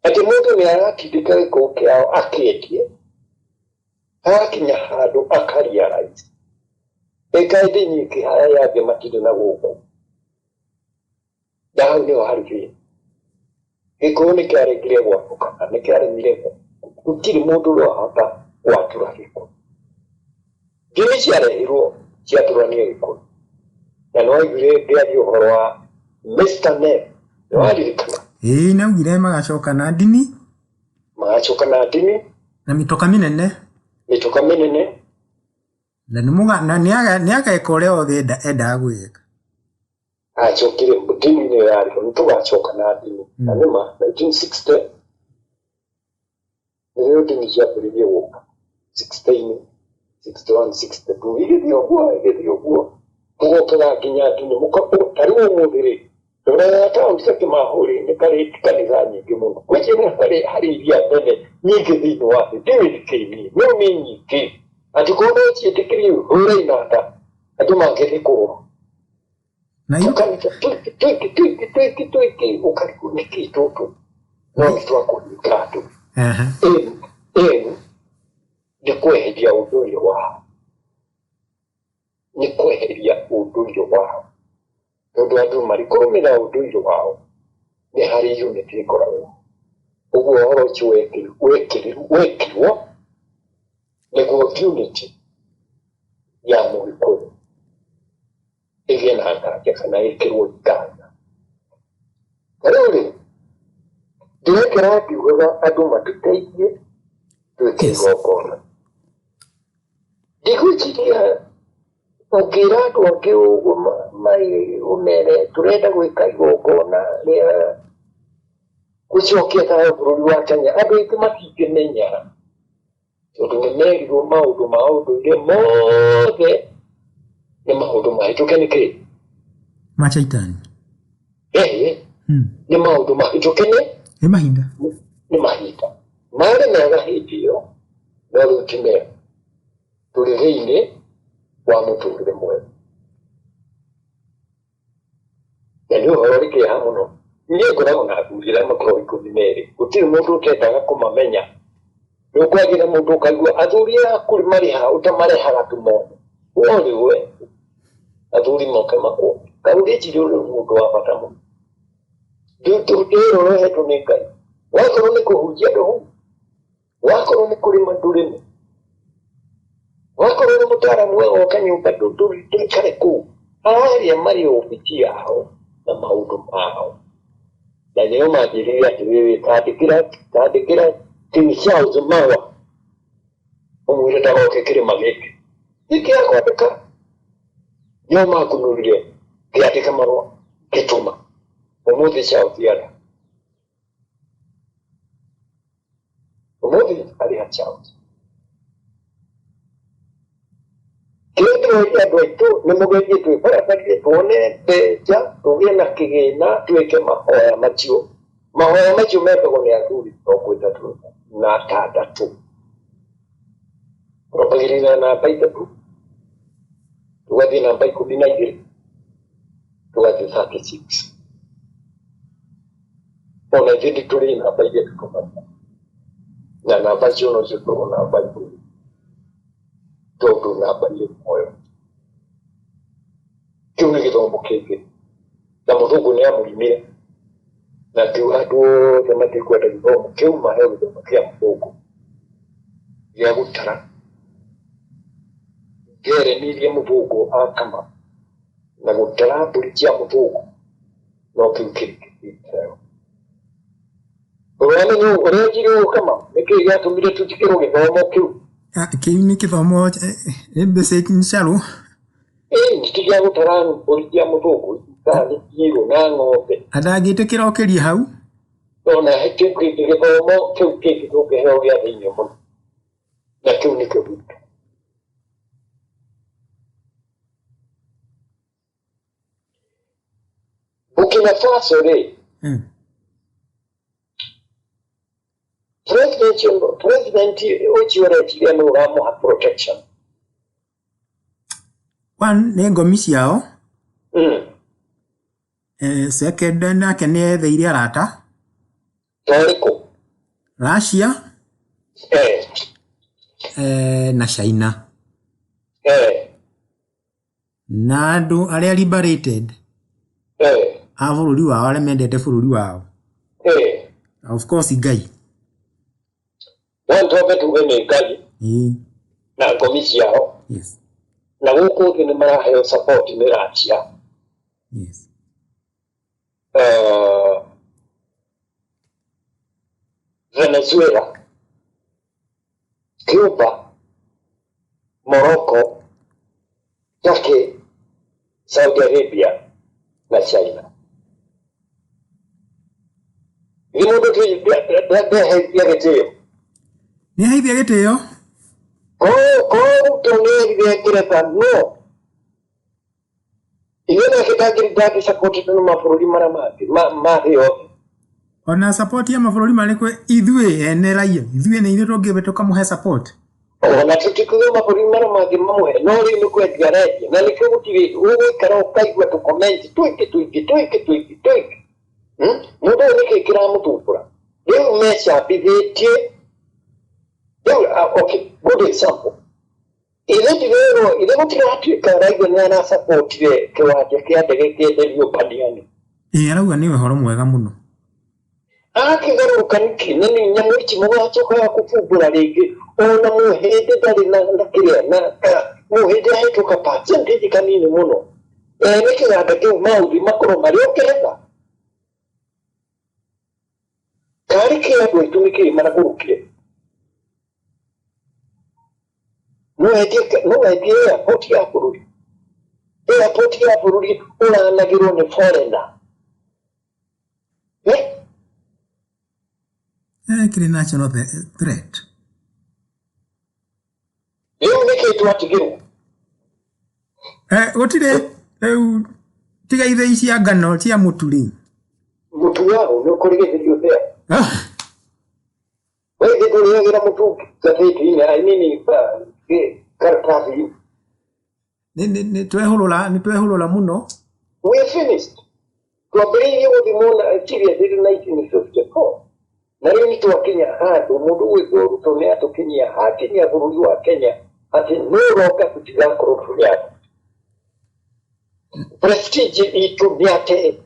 Atĩ mũndũ nĩ aratindĩka gĩkũyũ kĩao akĩendie, hagakinya handũ aka realize ĩka ndĩ nyingĩ harĩa angĩ matirĩ na gũkũ. Na hau nĩho harĩ thĩna. Gĩkũyũ nĩ kĩaregire gwatũkana, nĩ kĩaremire gũtirĩ mũndũ ũrahota gwatũra gĩkũyũ. Ndini ciarehirwo ciatũrania gĩkũyũ. Na nĩ waiguire ngĩaria ũhoro wa Mr. Neb, nĩ waririkana? Ĩĩ nĩaugire magacoka na ndini. Magacoka na ndini. Na mĩtoka mĩnene. Mĩtoka mĩnene. Na nĩ ageka ũrĩa wothe endaga gwĩka. Acokire ndini nĩyo yarĩho, nĩ tũgacoka na ndini. Na nĩma 1960 nĩrĩo ndini ciambĩrĩirie gũka. 60 61 62 igĩthiĩ ũguo igĩthiĩ ũguo gũgokaga nginya ndini ta rĩu ũmũthĩ rĩ rora taũni ta Kĩmahũri nĩ karĩ kanitha nyingĩ mũno. Gwĩciria harĩ iria nene nyingĩ thĩinĩ wa thĩ ndiũĩ nĩkĩ niĩ no nĩ nyingĩ angĩkorwo no ciĩtĩkĩrie hũra inanda andũ mangĩthiĩ kũgũra. Na iru- Tũkanitha twĩki twĩki twĩki twĩki twĩki ũkarigwo nĩkĩ tũtũ no nĩ twakũhinga andũ. Aha. Aim aim nĩ kweheria ũndũire wao, nĩ kweheria ũndũire wao, tondũ andũ marĩ kũrũmĩrĩra ũndũire wao nĩ harĩ unity ĩkoragwo. Ũguo ũhoro ũcio wekĩrirwo nĩguo unity ya Mũgĩkũyũ ĩgĩe na nganja kana ĩkĩrwo nganja. Na rĩu rĩ, ndĩrekera ngiugaga andũ matũteithie twĩke igongona. Ndigwĩciria ũngĩra andũ angĩ ũguo ũmere tũrenda gwĩka igongona rĩa gũcokia thayũ bũrũri wa Kenya, andũ aingĩ matingĩmenya tondũ nĩ merirwo maũndũ ma ũndũire mothe nĩ maũndũ mahĩtũke nĩ kĩ? Ma Shaitani. Ĩĩ, nĩ maũndũ mahĩtũke nĩ Nĩ mahinda. Nĩ mahinda. Marĩ mega hĩndĩ ĩyo, no rĩu ti mega. Tũrĩ thĩinĩ wa mũtũrĩre mwerũ. Na nĩ ũhoro ũrĩ kĩeha mũno. Niĩ ngoragwo na athuri arĩa makoragwo 12. Gũtirĩ mũndũ ũtendaga kũmamenya. Nĩ ũkwagĩra mũndũ ũkaigua athuri aku marĩ ha ũtamarehaga tũmone. No rĩu we athuri moke makuone. Kaũrĩnjiri ũrĩ mũndũ wa bata mũno. Ndĩrwo ũrehetwo nĩ Ngai. Wakorwo nĩ kũhunjia ndũhunjie. Wakorwo nĩ kũrĩma ndũrĩme. Wakorwo nĩ mũtaaramu agoka nyũmba ndũikare kũu. Arĩa marĩ obici yao na maũndũ mao. Na nĩo manjĩrire atĩrĩrĩ, tandĩkĩra tandĩkĩra King Charles marũa ũmwĩre ndagoke kĩrĩma gĩkĩ. Gĩkĩ kwandĩka nĩo makunũrire ngĩandĩka marũa ngĩtũma. Ũmũthĩ Charles arĩ ũmũthĩ arĩ ha Charles. Kĩrĩa ndĩroria andũ aitũ nĩ mũgerie twĩbarabarie tuone mbeca tũgĩe na kĩgĩna twĩke mahoya macio. Mahoya macio mekagwo nĩ athuri 33 na 6. Twambagĩrĩria na namba 3 tũgathiĩ namba 12 tũgathiĩ 36. Ona ithuĩ nĩ tũrĩ namba iria tũtũmaga na namba icio no cikorwo namba 10 tondũ namba irĩ muoyo. Kĩu nĩ gĩthomo kĩngĩ na mũthũngũ nĩ amũrimire na akiuga andũ othe matikwenda gĩthomo kĩu maheo gĩthomo kĩa mũthũngũ gĩa gũtara ngereni iria mũthũngũ akama na gũtara mbũri cia mũthũngũ no kĩu kĩngĩ. Ũramenya ũrĩa njire gũkama nĩkĩĩ gĩatũmire tũtigĩrwo gĩthomo kĩu? Ah, kĩu nĩ gĩthomo basic ncharũ. Ĩĩ ti gĩa gũtara mbũri cia mũthũngũ kana nĩ ciirũ na ng'ombe. Andangĩtĩkĩra ũkĩrie hau. Ona kĩu kĩngĩ gĩthomo kĩu kĩngĩ tũngĩheo gĩa thĩinĩ mũno na kĩu nĩkĩo gitũ. Burkina Faso rĩ, president ũcio ũreciria nĩ ũramũha protection. One nĩ ngomi ciao. Second nake nĩ etheire arata. Torĩkũ? Russia na China. Na andũ arĩa liberated a bũrũri wao arĩa mendete bũrũri wao. Of course Ngai. One twambe tuge nĩ Ngai na ngomi ciao. Na gũkũ thĩ nĩ maraheo support nĩ Russia. Venezuela, Cuba, Morocco, Turkey, Saudi Arabia na China. Nĩ mũndũ ndeheithia gĩtĩo. Nĩ aheithia gĩtĩo. Korwo Ruto nĩ erire Ngeretha no ithuĩ nake ndangĩ support nĩ mabũrũri marĩa mangĩ ma thĩ yothe. Ona support ya mabũrũri marĩkũ ithuĩ ene raia ithuĩ nĩ ithuĩ tũngĩbe tũkamũhe support. Ona tũtikuga mabũrũri marĩa mangĩ mamũhe, no rĩu nĩ kwendia arendia, na nĩkĩo gũtirĩ ũgũikara ũkaigua tũkomenti tũingĩ tũingĩ tũingĩ tũingĩ tũingĩ. Mũndũ ũyũ nĩkĩ kĩramũthumbũra? Rĩu mecambithĩtie. Rĩu okay, good example. Ithe ndirerwo, ithe gũtiratuĩka Raila nĩ arasapotire kĩwanja kĩa ndege kĩenderio Baniani. Ĩĩ, arauga nĩ ũhoro mwega mũno. Akĩgarũrũka nĩkĩ? Na nĩ nyamũ ici mũgacokaga kũbumbũra rĩngĩ, ona mũhĩndĩ ndarĩ na kĩrĩa, na mũhĩndĩ ahĩtũka percentage kanini mũno. Ene kĩganda kĩu maũthi makorwo marĩ o kĩhetha. Karĩ kĩ andũ aitũ nĩkĩ maragũrũkire? No wendie airport ya bũrũri. Airport ya bũrũri ũranagĩrwo nĩ foreigner. Kĩrĩ national threat. Rĩu nĩkĩ twatigĩrwo? Gũtirĩ rĩu tiga ithĩi cia ngano cia mũtu rĩ. Mũtu wao nĩ ũkũrĩ gĩthĩi ũthĩa. We ndũrĩagĩra mũtu ngathĩti-inĩ, I mean, karatathi-inĩ. Nĩ twehũrũra, nĩ twehũrũra mũno. We are finished. Twambĩrĩirie gũthimwo na Syria ndĩrĩ 1954. Na rĩu nĩ twakinya handũ mũndũ gwĩtwo Ruto nĩ atũkinyia hakinyia bũrũri wa Kenya atĩ no roka tũtigakorwo tũrĩ andũ. Prestige itũ nĩ atĩ.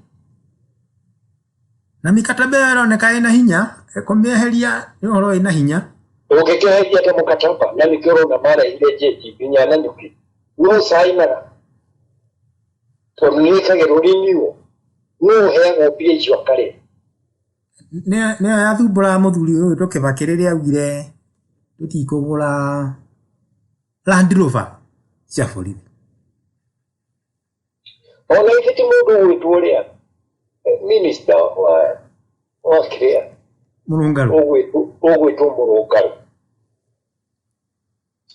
Na mikataba ĩyo ĩroneka ĩna hinya, kũmĩeheria nĩ ũhoro wĩna hinya. Ũngĩkĩeheria atĩa mũkataba na nĩkĩo ũrona marehire jeshi nginya Nanyuki. No cainaga. Tondũ nĩ ĩkagĩrwo renewal. No ũheagwo mbia icio akarĩa. Nĩyo yathumbũraga mũthuri ũyũ wĩtwo Kibaki rĩrĩa augire tũtikũgũra Land Rover cia borithi. Ona ithe ti mũndũ ũgwĩtwo ũrĩa minister wa kĩrĩa Mũrũngarũ. Ũgwĩtwo Mũrũngarũ.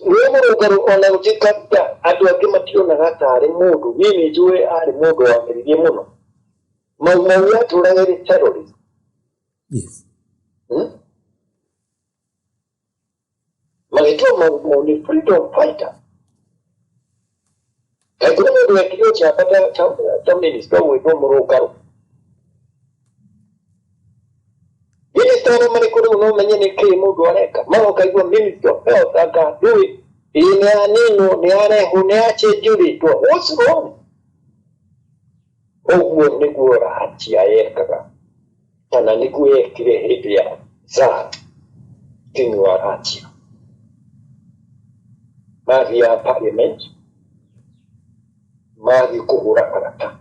Nĩ Mũrũngarũ ona gũtuĩka andũ angĩ mationaga ta arĩ mũndũ, niĩ nĩ njũĩ arĩ mũndũ wamĩririe mũno. Mau Mau yatũraga ĩrĩ terrorist. Yes. Magĩtua Mau Mau nĩ freedom fighter. Kaĩ kũrĩ mũndũ wekire ũcamba ta minister ũgwĩtwo Mũrũngarũ? Minister arĩa marĩ kũu rĩu no menye nĩ kĩĩ mũndũ areka. Maroka igua minister of health anga ndũĩ, ĩĩ nĩ yaninwo, nĩ yarehwo, nĩ yachenjio rĩtwa. What's wrong? Ũguo nĩguo Ratia yekaga, kana nĩguo yekire hĩndĩ ya Tsar King wa Ratia. Mathiaga parliament, mathiĩ kũhũra karata.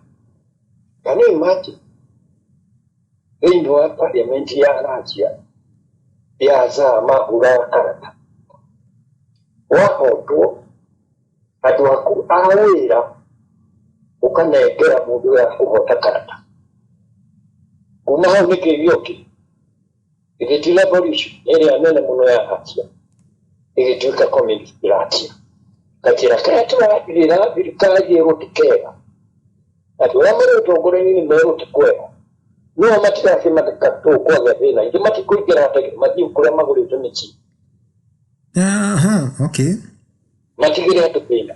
Can you imagine? Thĩinĩ wa parliament ya Ratia ya Tsar mahũraga karata. Wahotwo, andũ aku a wĩra ũkanengera mũndũ ũrĩa kũhota karata. Kuma hau nĩkĩ gĩokire? Ĩgĩti revolution ĩrĩa nene mũno ya Ratia ĩgĩtuĩka communist Ratia. Gakĩra karĩa tũrathirĩra thirikari ĩrwo ti kega. Andũ arĩa marĩ ũtongoria-inĩ merwo ti kwega. No matiracemania tũkwagĩa thĩna. Ithe matikũingĩra ndege mathiĩ kũrĩa magũrĩte mĩciĩ. Aha, okay. Matigĩre andũ thĩna.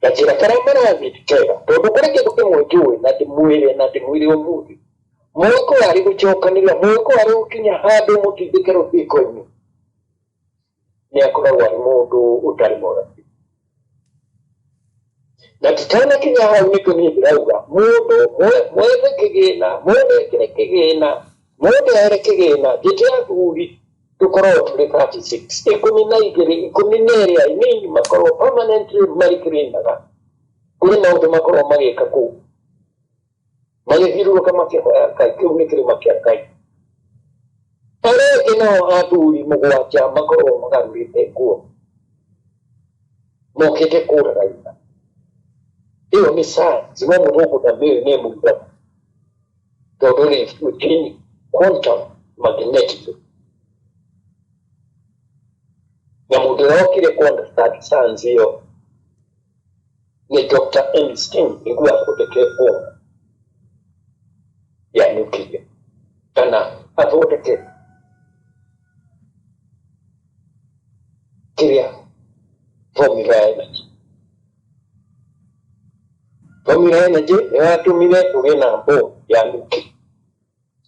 Gacĩra karĩa marathiĩ ti kega. Tondũ kũrĩ kĩndũ kĩmwe njũĩ na ndĩmwĩre na ndĩmwĩre ũmũthĩ. Mwĩko arĩ gũcokanĩrĩra, mwĩko arĩ gũkinya handũ mũtindĩke rũthingo-inĩ. Nĩ akoragwo arĩ mũndũ ũtarĩ mwega. Na tutanakinya hau nĩkĩo niĩ ndĩrauga mũndũ mwethe kĩgĩna, mwethekere kĩgĩna, mwethere kĩgĩna, njĩte athuri tũkorwo tũrĩ 36, 12, 12 I mean makorwo permanently marĩ kĩrĩnyaga. Kũrĩ maũndũ makorwo magĩka kũu. Magĩthiũrũrũka makĩhoya Ngai, kĩu nĩ kĩrĩma kĩa Ngai. Arĩa angĩ nao athuri mũgwanja makorwo magarũrĩte nguo. Mokĩte kũraga ita. Ĩyo nĩ science, no mũthũngũ ndamĩũĩ nĩ mũirabu. Tondũ rĩ, within quantum magnetic. Na mũndũ ũrĩa wokire kũ understand science ĩyo nĩ Dr. Einstein nĩguo athondeke bomu ya nuclear kana athondeke kĩrĩa Formula Energy. Formula Energy nĩ yatũmire tũgĩe na bomu ya nuclear.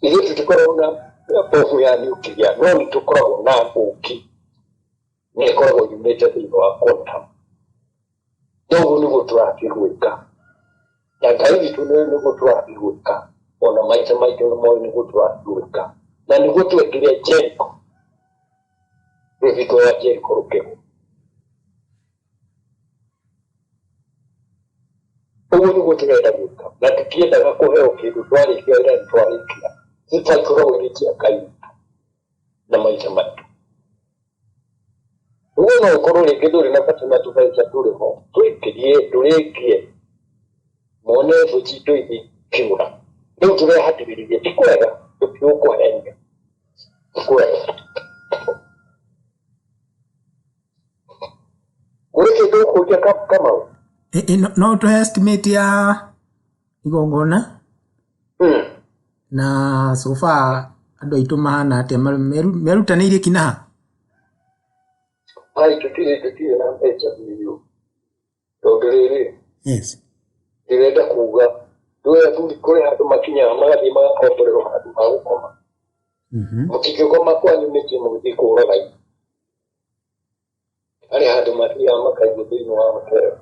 Ithuĩ tũtikoragwo na bomu ya nuclear, no nĩ tũkoragwo na ũkĩ na ĩkoragwo yumĩte thĩinĩ wa quantum. Noguo nĩguo tũrathiĩ gwĩka, na Ngai witũ nĩguo tũrathiĩ gwĩka, ona maithe maitũ nĩ moĩ nĩguo tũrathiĩ gwĩka, na nĩguo twekire Jericho, rũthingo rwa Jericho rũkĩgwa. Ũguo nĩguo tũrenda gwĩka, na tũtiendaga kũheo kĩndũ twarĩkia wĩra nĩ twarĩkia. Tũtaikoragwo irĩ cia Ngai witũ na maithe maitũ. Ũguo no ũkorwo rĩngĩ ndũrĩ na bata na tũbeca tũrĩ ho, tũikĩrie tũrĩkie mone thũ citũ ithiĩ ikĩũra. Rĩu tũrehatĩrĩria, ti kwega, tũtigũkũhenia, ti kwega. Kũrĩ kĩndũ ũkũria Kamau? No ũtũhe estimate ya igongona na so far andũ aitũ mahana atĩa, merutanĩirie kinaha? Ai, tũtirĩ na mbeca biũ, tondũ rĩrĩ ndĩrenda kuga ndũĩ athuri kũrĩ handũ makinyaga magathiĩ magakomborerwo handũ ha gũkoma. Mũtingĩkoma kwanyu mĩciĩ mũgĩthiĩ kũũraga ithe. Harĩ handũ mathiaga makaigwo thĩinĩ wa hotel.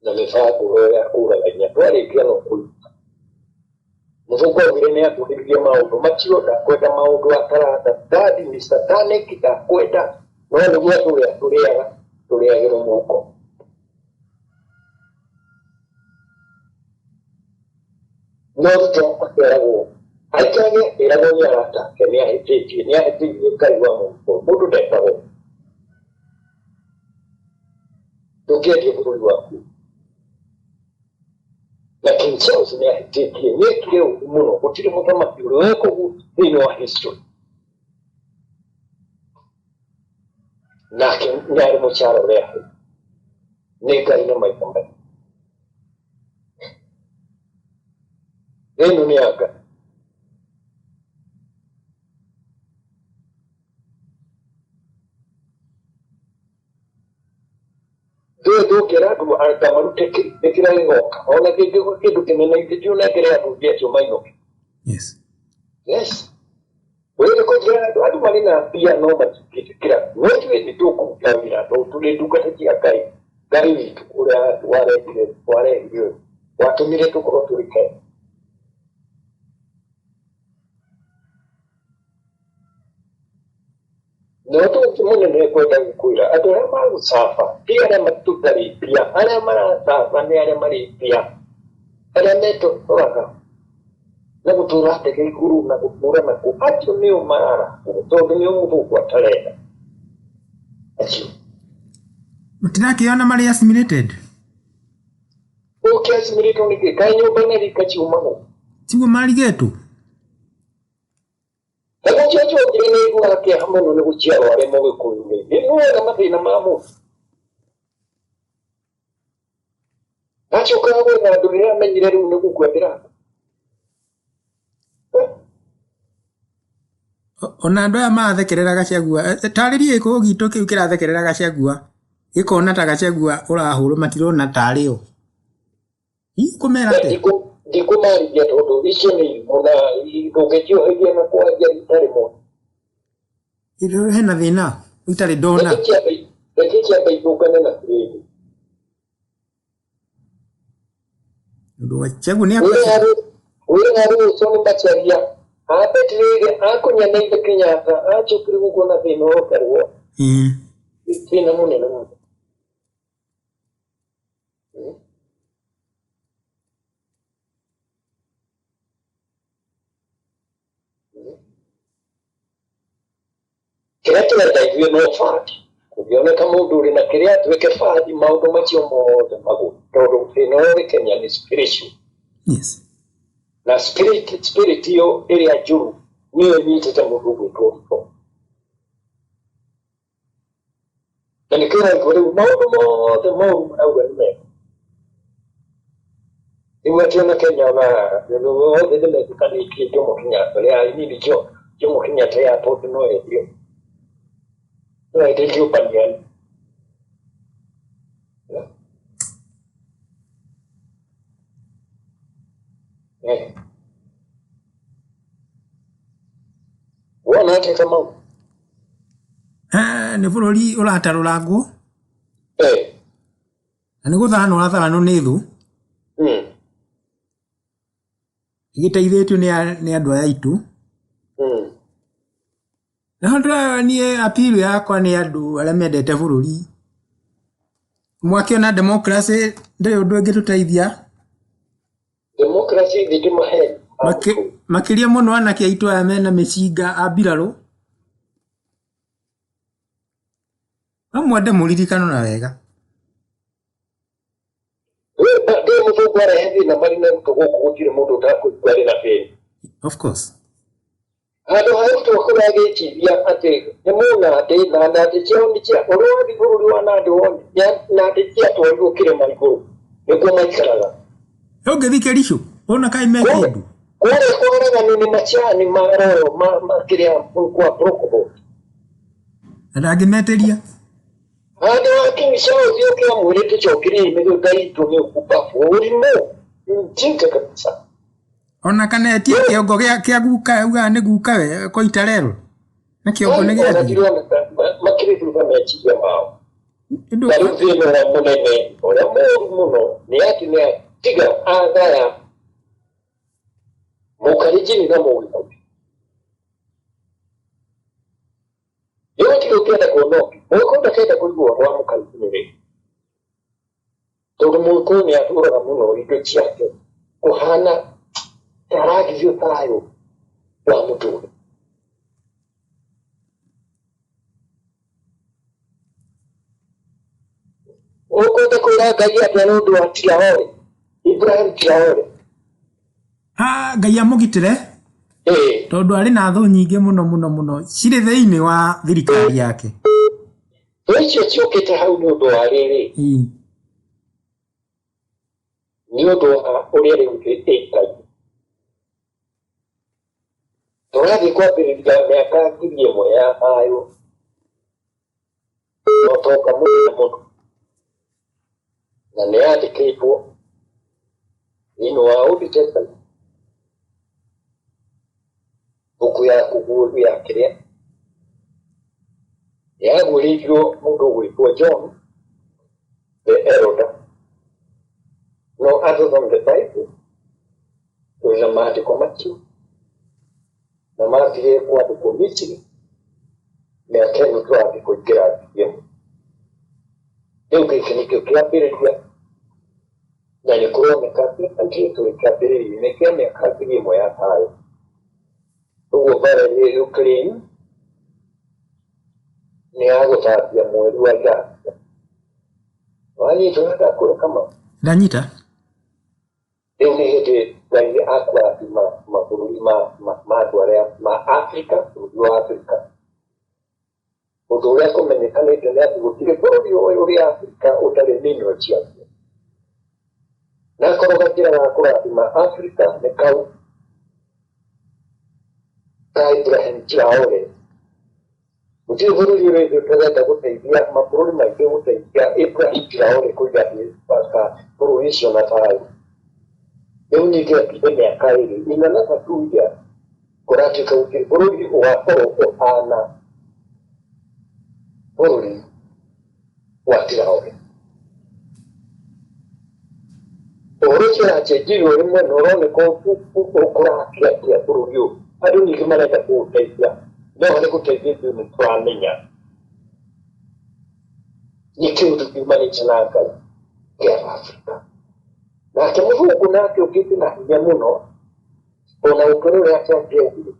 Na mĩbango ĩyo ya kũũraga inya twarĩkia no kũruta. Mũthũngũ augire nĩ atũhĩrĩrie maũndũ macio, ndakwenda maũndũ ataranda dadi ni satanic, ndakwenda, no nĩguo tũrĩa tũrĩaga tũrĩagĩrwo mũhuko. No Ruto akeragwo aikarage ĩragwo nĩ arata ake nĩ ahĩtĩtie, nĩ ahĩtĩirie Ngai wa mũhuko. Mũndũ ndekagwo. Ndũngĩendia bũrũri waku. Na King Charles nĩ ahĩtĩtie, nĩ ekire ũru mũno, gũtirĩ mũthamaki ũrĩ weka ũguo thĩinĩ wa history. Nake nĩ arĩ mũcara ũrĩa aheo nĩ Ngai na maitho maitũ. Ĩno nĩ ya Ngai. Ndũĩ ndũngĩra andũ anga marute nĩ kĩrĩa gĩgoka, ona kĩngĩũka kĩndũ kĩnene ithe ndionengere andũ acio mainũke. Yes. Ũrĩ kũnjĩra andũ andũ marĩ na mbia no matingĩtĩkĩra, no ithuĩ nĩ tũkũruta wĩra tondũ tũrĩ ndungata cia Ngai. Ngai witũ ũrĩa warehire warehire watũmire tũkorwo tũrĩ Kenya. Na ũndũ ũngĩ mũnene ngwenda gũkwĩra, andũ arĩa magũcaba ti arĩa tũtarĩ mbia, arĩa maracaba nĩ arĩa marĩ mbia, arĩa metoraga na gũtũra ndege igũrũ na gũtũra nakũ, acio nĩo mararahwo tondũ nĩo mũthũngũ atarenda acio. Mũtirakĩona marĩ assimilated? Ũkĩ assimilated nĩkĩ? Kaĩ nyũmba na rika ciumagwo? Tiguo marigĩtwo? Na gũtiacokire nĩ aiguaga kĩeha mũno nĩ gũciarwo arĩ Mũgĩkũyũ rĩngĩ. Nĩ wona mathĩna ma mũndũ. Acokaga gwetha andũ rĩrĩa amenyire rĩu nĩ gũkua ndĩrakua. Ona andũ aya marathekerera Gachagua, tarĩria gĩkũyũ gitũ kĩu kĩrathekerera Gachagua, gĩkona ta Gachagua ũrahũrwo matirona tarĩ o. Ũkũmera atĩa? Ndikũmarĩria tondũ icio nĩ irimũ na ndũngĩcioheria na kwaria rita rĩmwe. Hena thĩna itarĩ ndona. Reke ciambe ithũkane na kĩrĩndĩ. Ũndũ Gachagua nĩ Wĩra Wilson Macharia abetirĩire akunyanĩire Kenyatta acokire gũkũ na thĩna ũrokarwo. Thĩna mũnene mũno. Kĩrĩa tũrenda ithuĩ no bandi, kũngĩoneka mũndũ ũrĩ na kĩrĩa atuĩke bandi, maũndũ macio mothe magũe, tondũ thĩna ũrĩa ũrĩ Kenya nĩ spiritual. Na spirit ĩyo ĩrĩa njũru nĩyo ĩnyitĩte mũndũ ũgwĩtwo Ruto. Na nĩkĩo ũraigua rĩu maũndũ mothe moru marauga nĩ mega. Rĩu atĩ ona Kenya ona othe nĩ metĩkanĩtie Jomo Kenyatta, I mean Jomo Kenyatta airport no yendio. No enderio baniani. Eh. Wona atĩa Kamau? Nĩ bũrũri ũratarũrangwo. Eh. Na nĩ gũthanwo ũratharanwo nĩ thũ. Ĩgĩteithĩtio nĩ andũ aya aitũ. Naho niĩ appeal yakwa nĩ andũ arĩa mendete bũrũri. Mwakĩona democracy ndĩrĩ ũndũ ĩngĩtũteithia. Democracy thitima he. Makĩria mũno anake aitũ aya mena mĩcinga a mbirarũ. No mwende mũririkano na wega. Ndĩ mũthũngũ arehe thĩna marĩ na Ruto gũkũ gũtirĩ mũndũ ũtakũigua arĩ na pain. Of course. Handũ ha Ruto akorwo agĩciria atĩ nĩ mũnandĩ na nandĩ ciao nĩ cia ũrĩa wathiĩ bũrũri wa Nandĩ wone nandĩ ciatwarirwo kĩrĩma igũrũ nĩkuo maikaraga. Ũngĩthiĩ Kericho wona kaĩ me kĩndũ. Kũrĩa kwaraganu nĩ macani ma Royal ma kĩrĩa kwa Brocobot. Na ndangĩmetĩria. Handũ ha King Charles ũke amwĩre tũcokerie mĩgũnda itũ nĩ ũkumbabu ũrimũ mjinga kabisa. Ona kana etie kĩongo kĩa guka augaga nĩ guka we koitarero. Na kĩongo nĩ Ona gĩathiĩ. ndirona ta makĩrĩ thutha meciria mao. Na rĩu thĩna ũrĩa mũnene ũrĩa mũũru mũno nĩ atĩ nĩ atiga agaya mũkalenjini na mũgĩkũyũ. Rĩu gũtirĩ ũngĩenda kuona ũngĩ. Mũgĩkũyũ ndakenda kũigua ũhoro wa mũkalenjini rĩngĩ. Tondũ mũgĩkũyũ nĩ atũraga mũno indo ciake kũhana ta aragithio thayũ wa mũtũrĩre. Ũkwenda kwĩra Ngai atĩa nĩ ũndũ wa Traore? Ibrahim Traore. Ngai amũgitĩre. Tondũ arĩ na thũ nyingĩ mũno mũno mũno cirĩ thĩinĩ wa thirikari yake. Thũ icio ciũkĩte hau nĩ ũndũ wa rĩrĩ. Nĩ ũndũ wa ũrĩa rĩu thĩ ĩikaire. Tũrathiĩ kwambĩrĩria mĩaka 1000 ya thayũ na ũtonga mũnene mũno. Na nĩ yandĩkĩtwo thĩinĩ wa Old Testament. Mbuku ya kũguũrio ya kĩrĩa yaguũrĩirio mũndũ ũgwĩtwo John the Elder. No other than the Bible, tũrĩ na maandĩko macio na mathire kwandĩkwo Misiri mĩaka ĩno tũrathiĩ kũingĩra 1000. Rĩu gĩkĩ nĩkĩo kĩambĩrĩria na nĩ kũroneka atĩ tũrĩ kĩambĩrĩria-inĩ kĩa mĩaka 1000 ya thayũ. Ũguo mbara ya Ukraine nĩ ya gũthambia mweri wa Iran. Wanyita ũrĩa ndakwĩra Kamau? Ndanyita. Rĩu nĩ hĩndĩ Ngai akũrathima mabũrũri ma andũ arĩa ma Afrika, bũrũri wa Afrika. Ũndũ ũrĩa kũmenyekanĩte nĩ atĩ gũtirĩ bũrũri ũyũ ũrĩ Afrika ũtarĩ mineral ciaguo. Na akorwo gakĩra ga kũrathima Afrika nĩ kau ka Ibrahim Traore. Gũtirĩ bũrũri ũrĩ ũtarenda gũteithia mabũrũri maingĩ gũteithia Ibrahim Traore kũiga bũrũri ũcio na thayũ. Rĩu ningĩ akinde mĩaka ĩrĩ in another 2 years kũratuĩka gũtirĩ bũrũri ũgakorwo ũhana bũrũri wa Traore. Ũhoro ũcio ũracenjirio rĩmwe na ũroneka ũkũrakia atĩa bũrũri ũyũ. Andũ ningĩ marenda kũũteithia no harĩ gũteithia ithuĩ nĩ tũramenya nĩ kĩũndũ kiumanĩte na Ngai kĩa Afrika. Nake mũthũngũ nake ũkĩte na hinya mũno ona gũkorwo ũrĩa atangĩaugire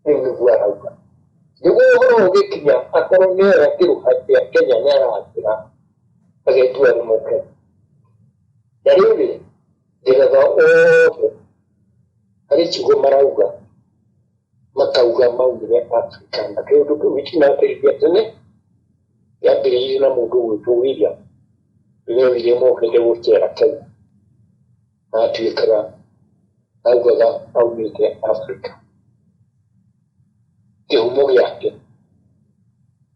rĩu nĩguo arauga. Nĩguo ũhoro ũgĩkinya akorwo nĩoya kĩrũha kĩa Kenya nĩ arakĩra agetua nĩ mũkenya. Na rĩu rĩ ndĩraga othe harĩ ciugo marauga makauga maumire Afrika na kĩũndũ kĩu gĩtinambĩrĩria tene kĩambĩrĩirie na mũndũ ũgwĩtwo William rĩrĩa William okĩte gũcera Kenya na atuĩkaga augaga aumĩte Afrika. Kĩhumo gĩake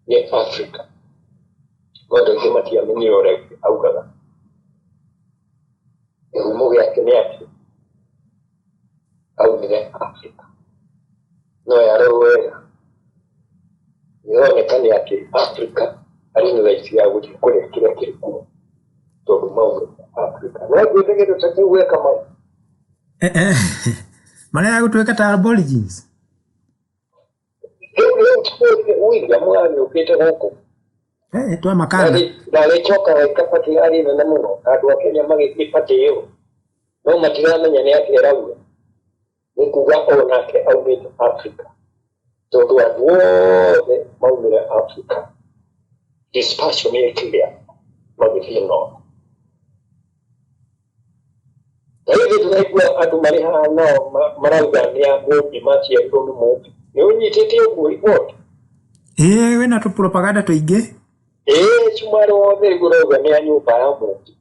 Nĩ Africa. No andũ aingĩ matiamenyire ũrĩa augaga. Kĩhumo gĩake nĩ atĩ aumire Africa. No yarorwo wega ĩroneka nĩ atĩ Africa arĩ na right ya gũthiĩ kũrĩa kĩrĩa kĩrĩ kuo tondũ maumĩte Africa. No ngwĩte kĩndũ ta kĩu gweka mau. Marĩa gũtuĩka ta aborigines. Rĩu rĩu William agĩũkĩte gũkũ. Twamakana. Na agĩcoka agĩka party yarĩ nene mũno, andũ a Kenya magĩthiĩ party ĩyo, no matiramenya nĩ atĩa arauga. Nĩ kuga onake aumĩte Africa, tondũ andũ othe maumire Africa. Dispersion ĩkĩgĩa magĩthiĩ north. Na ithuĩ tũraigua andũ marĩ haha nao marauga nĩ a Mũmbi, maciarirwo nĩ Mũmbi. Nĩ ũnyitĩte ũguo report? Ĩĩ, wĩna tũ propaganda tũingĩ. Ĩĩ, cumarĩ wothe rĩu ũrauga nĩ a nyũmba ya Mũmbi.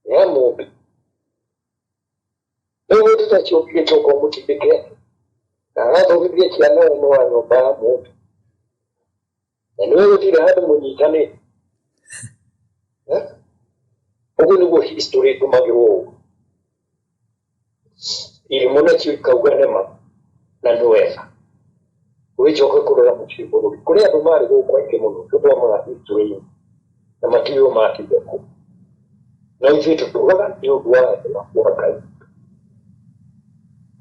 Nĩ a Mũmbi. Rĩu mũndũ ta ũcio ũngĩgĩcoka ũmũtindĩke na agathomithia ciana we nĩ wa nyũmba ya Mũmbi. Na nĩwe gũtirĩ handũ mũnyitanĩte. Ũguo nĩguo history ĩtũmagĩrwo ũguo. Irimũ nacio ikauga nĩma na nĩ wega. Ũgĩcoka kũrora mũciĩ bũrũri. Kũrĩ andũ marĩ gũkũ aingĩ mũno tũthomaga history-inĩ na matiũĩ makinya kũ. No ithuĩ tũtũraga nĩ ũndũ wa wega wa Ngai.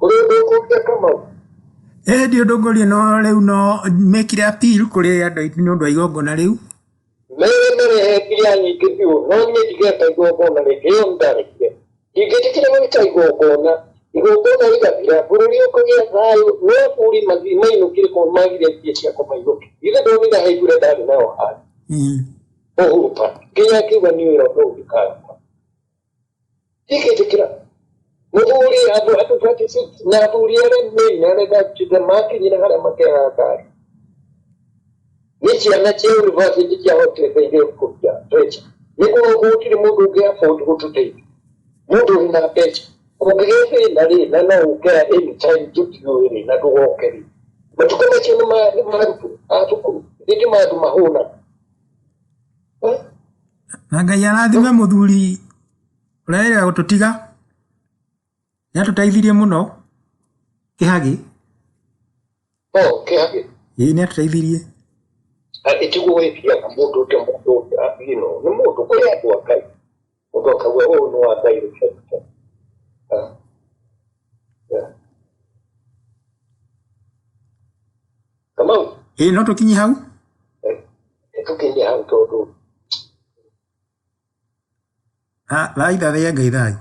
Kũrĩ ũndũ ũkũria Kamau? Ĩĩ, ndi ũndũ ngũria, no rĩu no mekire appeal kũrĩ andũ aitũ nĩ ũndũ wa igongona rĩu. Mere merehe mbia nyingĩ biũ, no niĩ ndigeka igongona rĩngĩ, ĩyo nĩndarekire. Ndingĩtĩkĩra gwĩka igongona, igongona rĩgathira, bũrũri ũkagĩa thayũ, no athuri mainũkire kũu magire mbia ciakwa mainũke. Githĩ ndonire haigure ndarĩ nayo harĩa. Uhuru Park. Nginya akiuga nĩ wĩra ũndũ ndikaruta. Ndingĩtĩkĩra. Mũthuri andũ andũ 26 na athuri arĩa main arĩa ndakĩte makinyire harĩa makĩaga ngari. Nĩ ciana cia university ciahotete kũruta mbeca. Nĩ kuga gũtirĩ mũndũ ũngĩ afford gũtũteithia. Mũndũ ũrĩ na mbeca. Kũngĩgĩa thĩna rĩ, na no ũke anytime tũtiũĩ rĩ, na ndũgoke rĩ. Matukũ macio nĩ marutwo a thukuru. Thĩndĩ ma andũ mahũnaga. Na Ngai arathime mũthuri ũrĩa wĩrĩga gũtũtiga. Nĩ atũteithirie mũno. Kĩhagĩ. Oh, Kĩhagĩ. Ĩĩ, nĩ atũteithirie. Ĩtiguo gwĩthiaga mũndũ ũcio, mũndũ ũcio, nĩ mũndũ kũrĩ andũ a Ngai. Mũndũ akauga ũyũ nĩ wa Ngai reke. Kamau? Ĩĩ, no tũkinye hau. Tũkinye hau tondũ Thaa ithathaia Ngai thayũ.